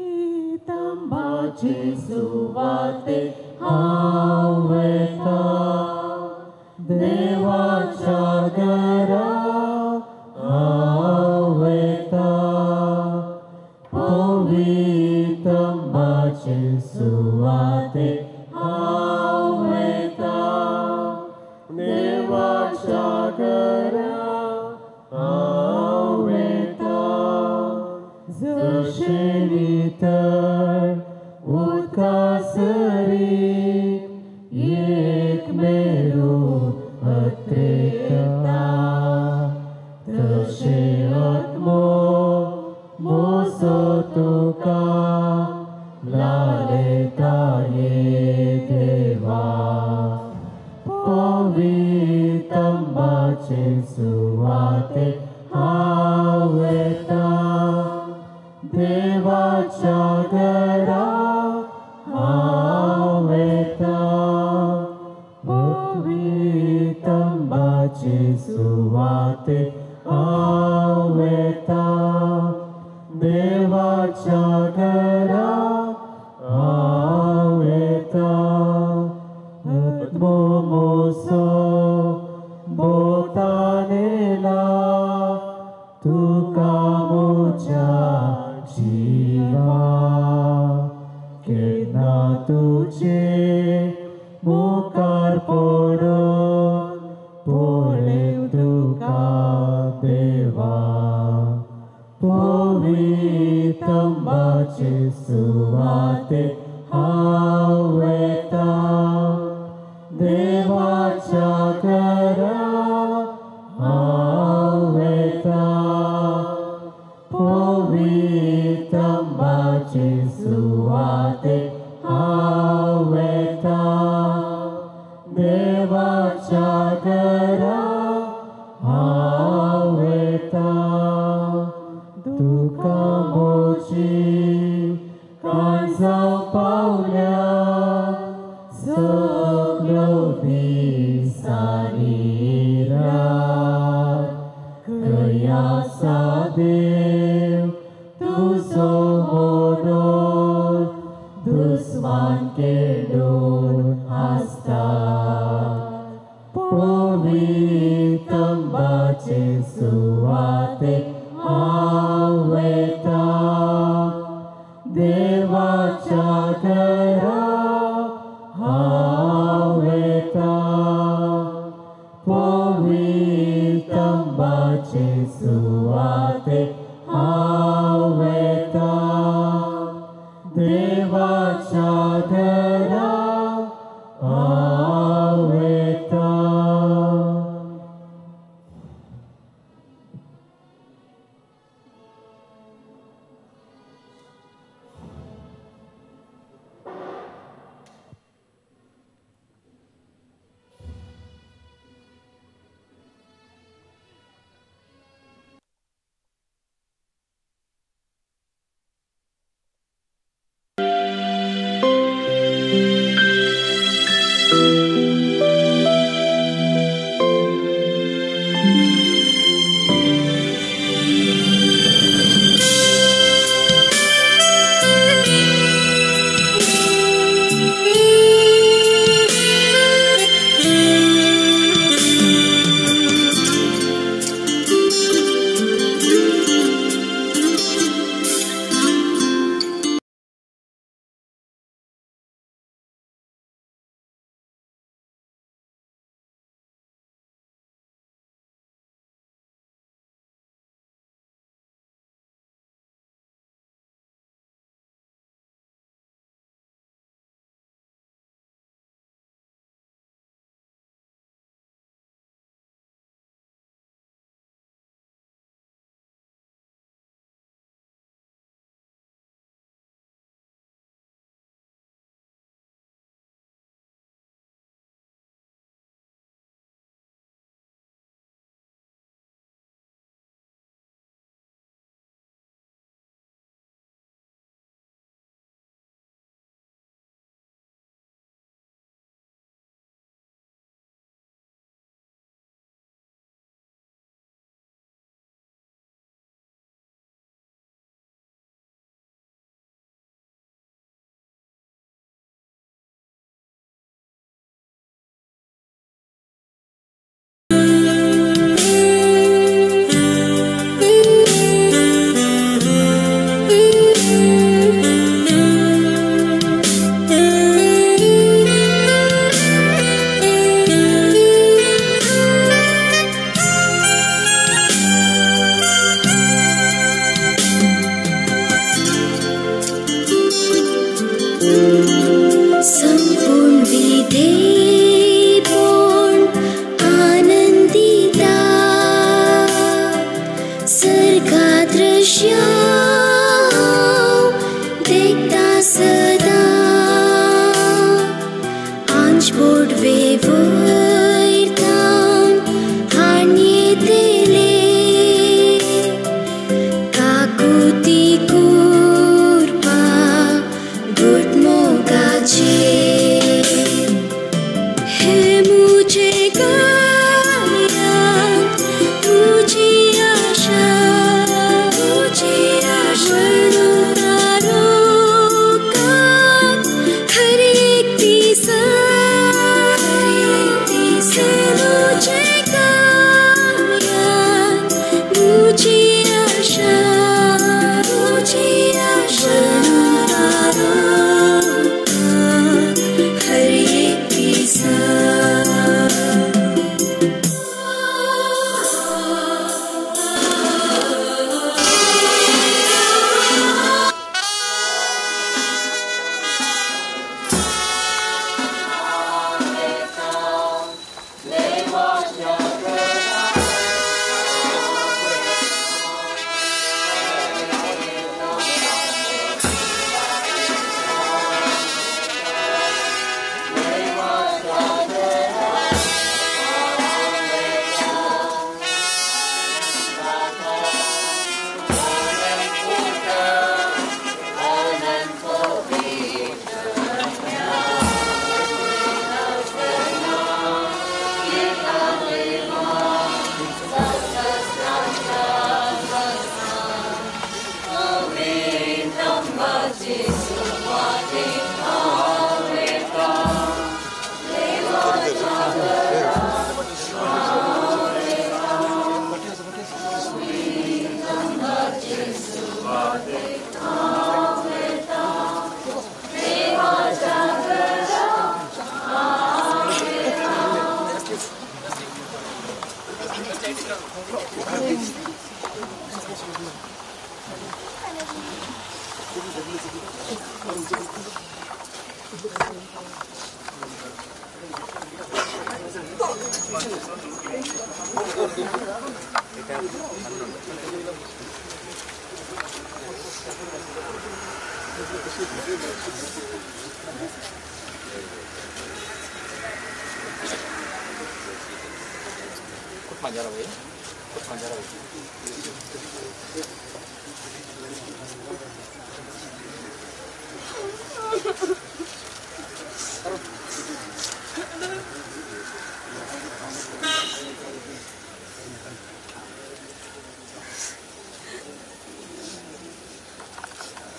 सुवाते हांव वता, देवाच्या घरा हांव वता. पवितंबाचे सुवाते हांव वता, देवाच्या घरा हांव वता. जशें नितळ उदका सरी एक मेरू अत्रेता, तशें आत्मो मोसो तुका लालता ये देवा. पवितंबाचे सुवाते हांव वता, देवाच्या घरा हांव वता. पवितंबाचे सुवाते हांव वता, देवाच्या घरा हांव वता. आत्मो मोसो बोतानेला तुका म्हज्या जिवा, केन्ना तुजे मुखार पडून पळय तुका देवा. पवितंबाचे सुवाते हांव वता, देवाच्या घरा हांव वता. पवितंबाचे सुवाते हांव वता, देवाच्या घरा हांव वता. तुका म्हजी काळजां पावल्या सगळो दीस आनी रात, खंय आसा देव तुजो म्हणून दुस्मान केडून आसता. जोडवे वयतान हाणयेतले काकुती कुरपा गुटमोगाचे हे मुझे गाया तुझी आशा तुझी आशा हर एक दिसा मुझे गाया मुझी आशा तुझी आशा हर एक दिसा।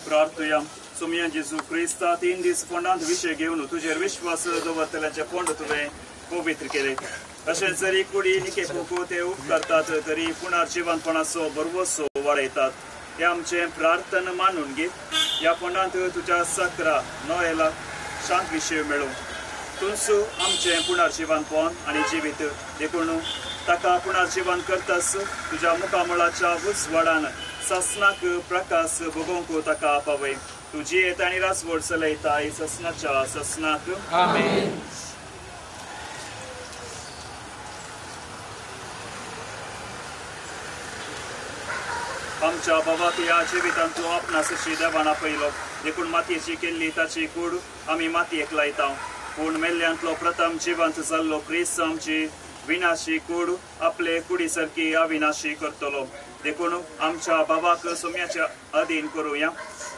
प्रार्थुया. सोमया जेजू क्रिस्ता 3 दीस फोंडांत विशय घेवन तुजेर विश्वास दवरतल्यांचे फोंड तुवें पवित्र केले. तशेंच जरी कुडी निकेपूक ते उपकारतात तरी पुनर्जिवंतपणाचो भरवसो वाडयतात. हे आमचें प्रार्थना मानून घे. ह्या फोंडांत तुज्या सकरा नोएला शांत विशय मेळूं. तुमचो आमचें पुनर्जिवंतपण आनी जिवीत देखून ताका पुनर्जिवंत करतास तुज्या मुखामळाच्या उजवाडान ससनाक प्रकाश भोगोवंक ताका पावय. तूं जियेत आनी रासवड चलयताय ससनाच्या ससनाक. आमेन. आमच्या बाबाक ह्या जिवितांतलो आपणासशी देवान आपयलो देखून मातयेची केल्ली ताची कूड आमी मातयेक लायता. पूण मेल्ल्यांतलो प्रथम जिवंत जाल्लो क्रिस्त आमची विनाशी कूड आपले कुडी सारकी अविनाशी करतलो. देखून आमच्या बाबाक सोम्याच्या अधीन करुया.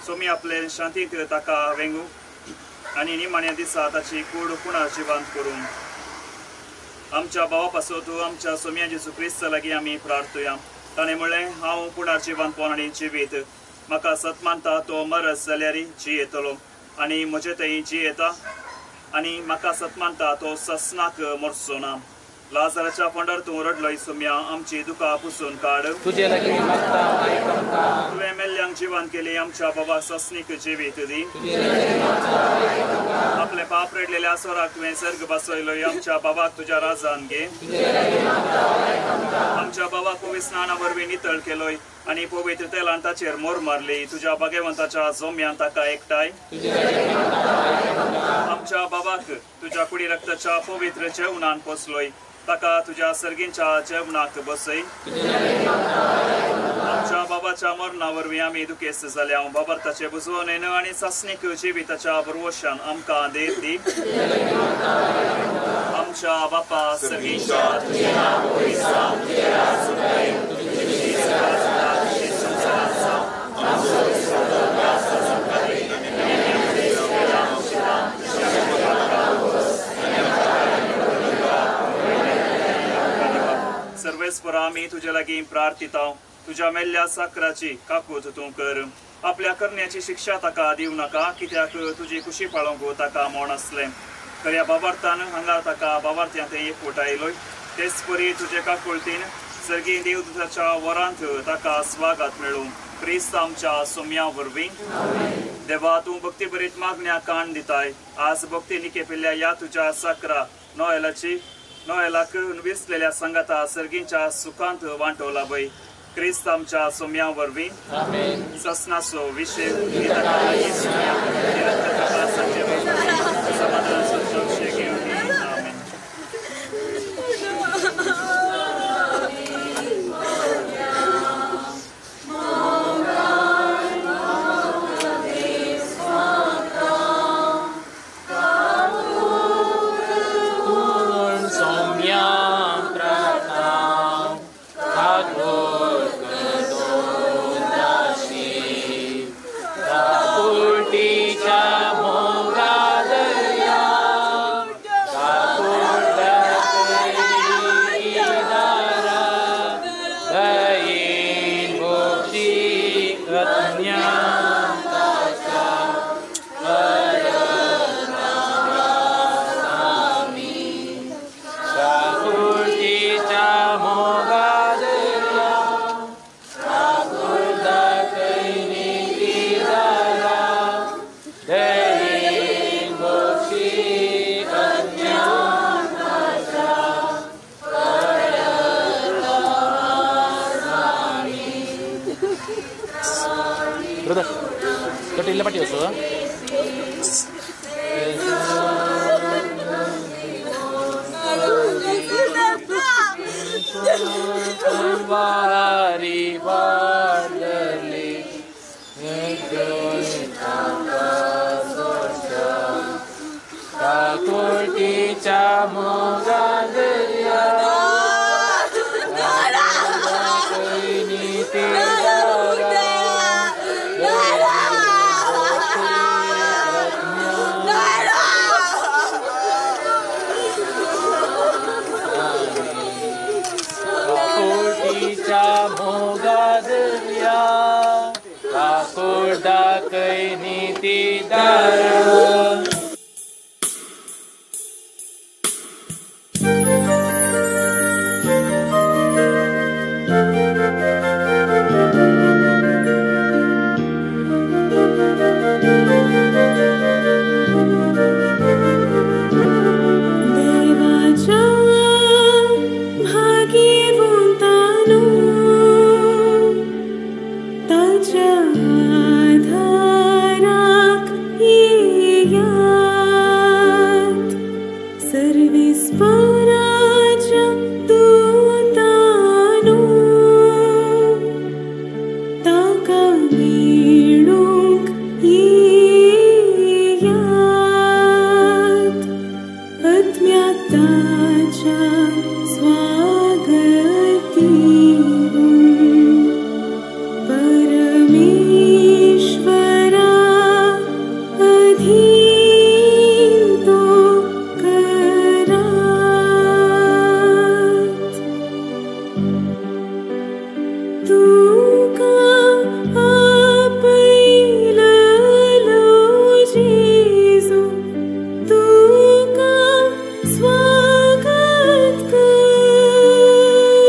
सोमी आपले शांतींत ताका वेंगू आनी निमाण्या दिसा ताची कूड पुनर्जिवंत करूं. आमच्या बाबा पासत आमच्या सोम्या जेजू क्रिस्ता लागीं आमी प्रार्थुया. ताणें म्हणलें, हांव पुनर्जिवंतपण आनी जिवीत. म्हाका सत मानता तो मरस जाल्यार जियेतलो आनी म्हजे थंय जियेता आनी म्हाका सत मानता तो ससनाक मरचो ना. लाजाराच्या फोंडार तूं रडलोय सोम्या, आमची दुकां पुसून काड. तुजे लागीं मागता आयक आमकां. तुवें मेल्ल्यांक जिवन केली आमच्या बाबा ससनीक जिवीत दी. आपले पाप रडलेल्या स्वराक तुवें सर्ग बसयलोय आमच्या बाबाक तुज्या राजान घे. आमच्या बाबाक पवित्र स्नाना वरवीं नितळ केलोय आनी पवित्र तेलान ताचेर मोर मारली. तुज्या भागेवंताच्या जोम्यान ताका एकठांय. आमच्या बाबाक तुज्या कुडी रक्ताच्या पवित्र जेवणान पोसलोय ताका तुज्या सर्गींच्या जेवणाक बसय. आमच्या बाबा भावाच्या मरणा वरवीं आमी दुखेस्त जाल्या। बाबर्ताचे बुजवणेन आनी सासणीक जिविताच्या भरवशान आमकां देव दी। आमच्या बापा सर्गीच्या तुजें नांव पवित्र जावं, तुजें राज येवं, तुजी इत्सा जाता तशी संवसारांत जावं। आमचो दिसपट्टो ग्रास आज आमकां दी आनी आमचे चुकल्या आमच्या सर्वेस्परा आमी तुजे लागीं प्रार्थिता, तुज्या मेल्ल्या साकराची काकूत तूं कर। आपल्या करण्याची शिक्षा ताका दिवं नाका, कित्याक तुजी कुशी पाळोवंक ताका मोण आसलें। खऱ्या बाबार्थान हांगा ताका बाबार्थ्यांत एकवट आयलोय, तेच परी तुजे काकुळतीन सर्गी देवदूताच्या वरांत ताका स्वागत मेळूं। क्रिस्त आमच्या सोम्या वरवीं। देवा, तूं भक्ती भरीत मागण्या काण दिताय। आज भक्ती निकेपिल्ल्या ह्या तुज्या साकरा नोएलाची नोएलाक विसलेल्या सांगाता सर्गींच्या सुखांत वांटो लाभय। क्रिस्त आमच्या सोम्या वरवीं। ससनाचो विशय स्वागत कर।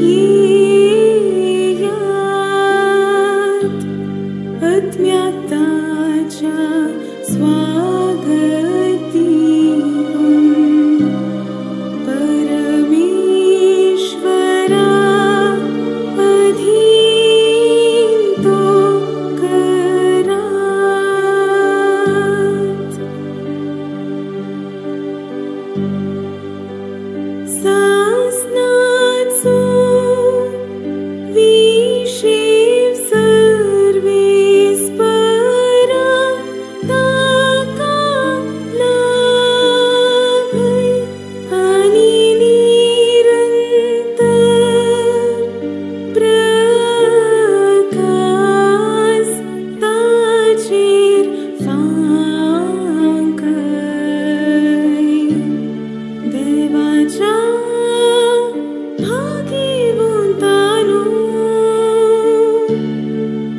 येयात आत्म्याताच्या स्वागत दिवन परमेश्वरा अधीन तो करात. सासनाचो विशेव सर्वेस्परा ताका लाभय आनी निरंतर प्रकाश ताचेर फांकय. देवाच्या भाग्यवंतानो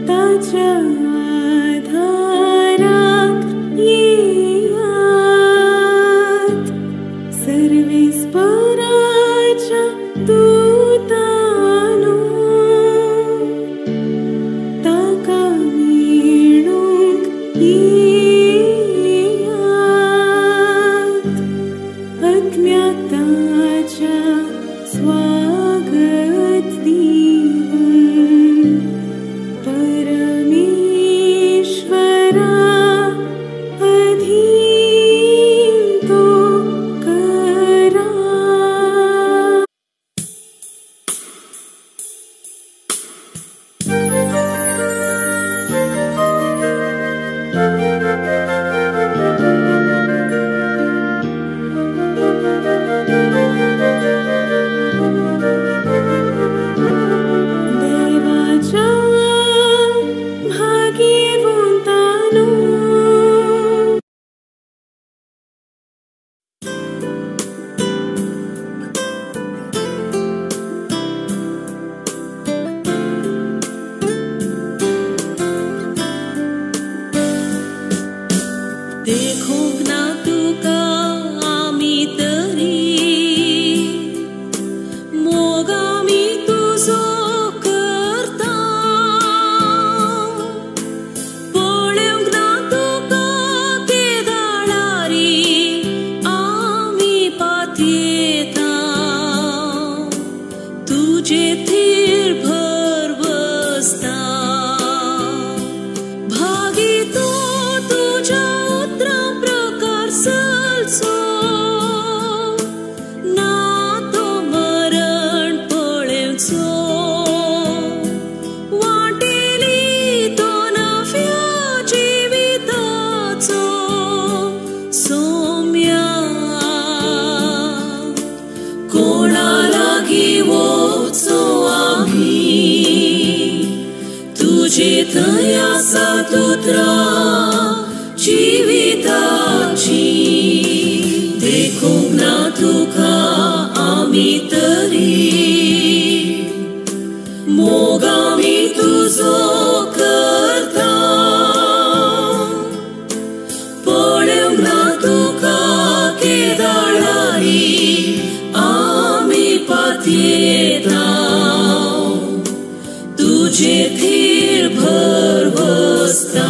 ताच्या आधाराक येयात सर्वेस्पराच्या दूतानो ताका मेळूंक येयात आत्म्याताच्या स्वागत दिवन परमेश्वरा अधीन तो करा. देवाच्या भाग्यवंतानो देखूंक ना तुका आमी तरी मोग आमी तुजो करता, पळोवंक ना तुका केदाळारी आमी पातयेता, तुजे थीर भर बसता. भागी तो तुज्या उतरां प्रकार चलचो ना तो मरण पळेवचो, वाटेली तो नव्या जिविताचो सोम्या. कोणा लागीं वचो आमी तुजे थंय आसात उतरां जिविताची, देखूंक ना तुका आमी तरी मोग आमी तुजो करता, पळोवंक ना तुका केदाळारी आमी पातयेता, तुजे थीर भर बसता.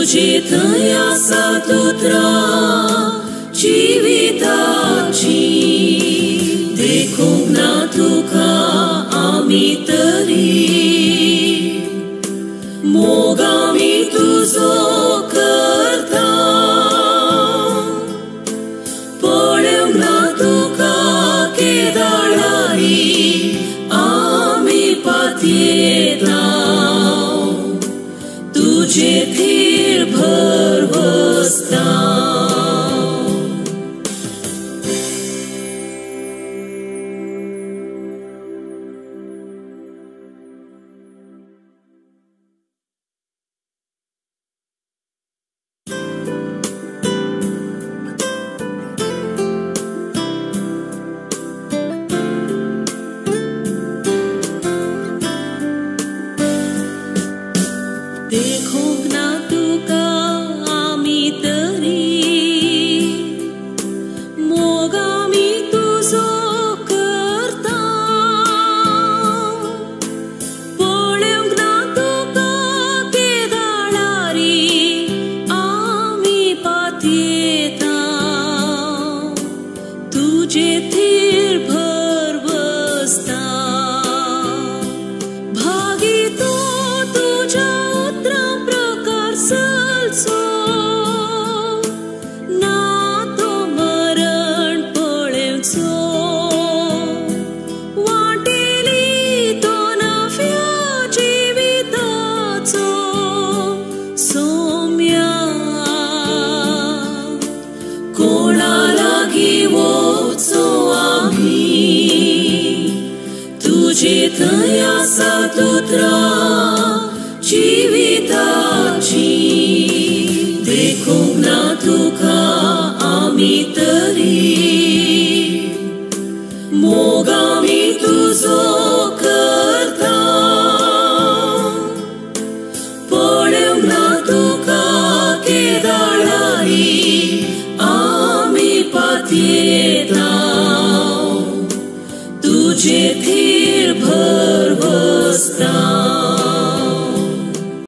तुजे थंय आसात उतरां जिविताची देखूंक ना तुका आमी तरी मोग आमी तुजो करता पळोवंक ना तुका केदाळारी आमी पातयेता तुजे थीर भरवसता. देखूंक ना तुका आमी तरी मोग आमी तुजो करता पळोवंक ना तुका केदाळारी आमी पातयेता तुजे थीर भरवसता भागी तो तुज्या ना तो मरण पळेवचो वाटेली तो नव्या जिविताचो सोम्या कोणा लागीं वचो आमी तुजे थंय आसात उतरां जिविताची देखूंक ना तुका आमी तरी मोग आमी तुजो करता पळोवंक ना तुका केदाळारी आमी पातयेता तुजे.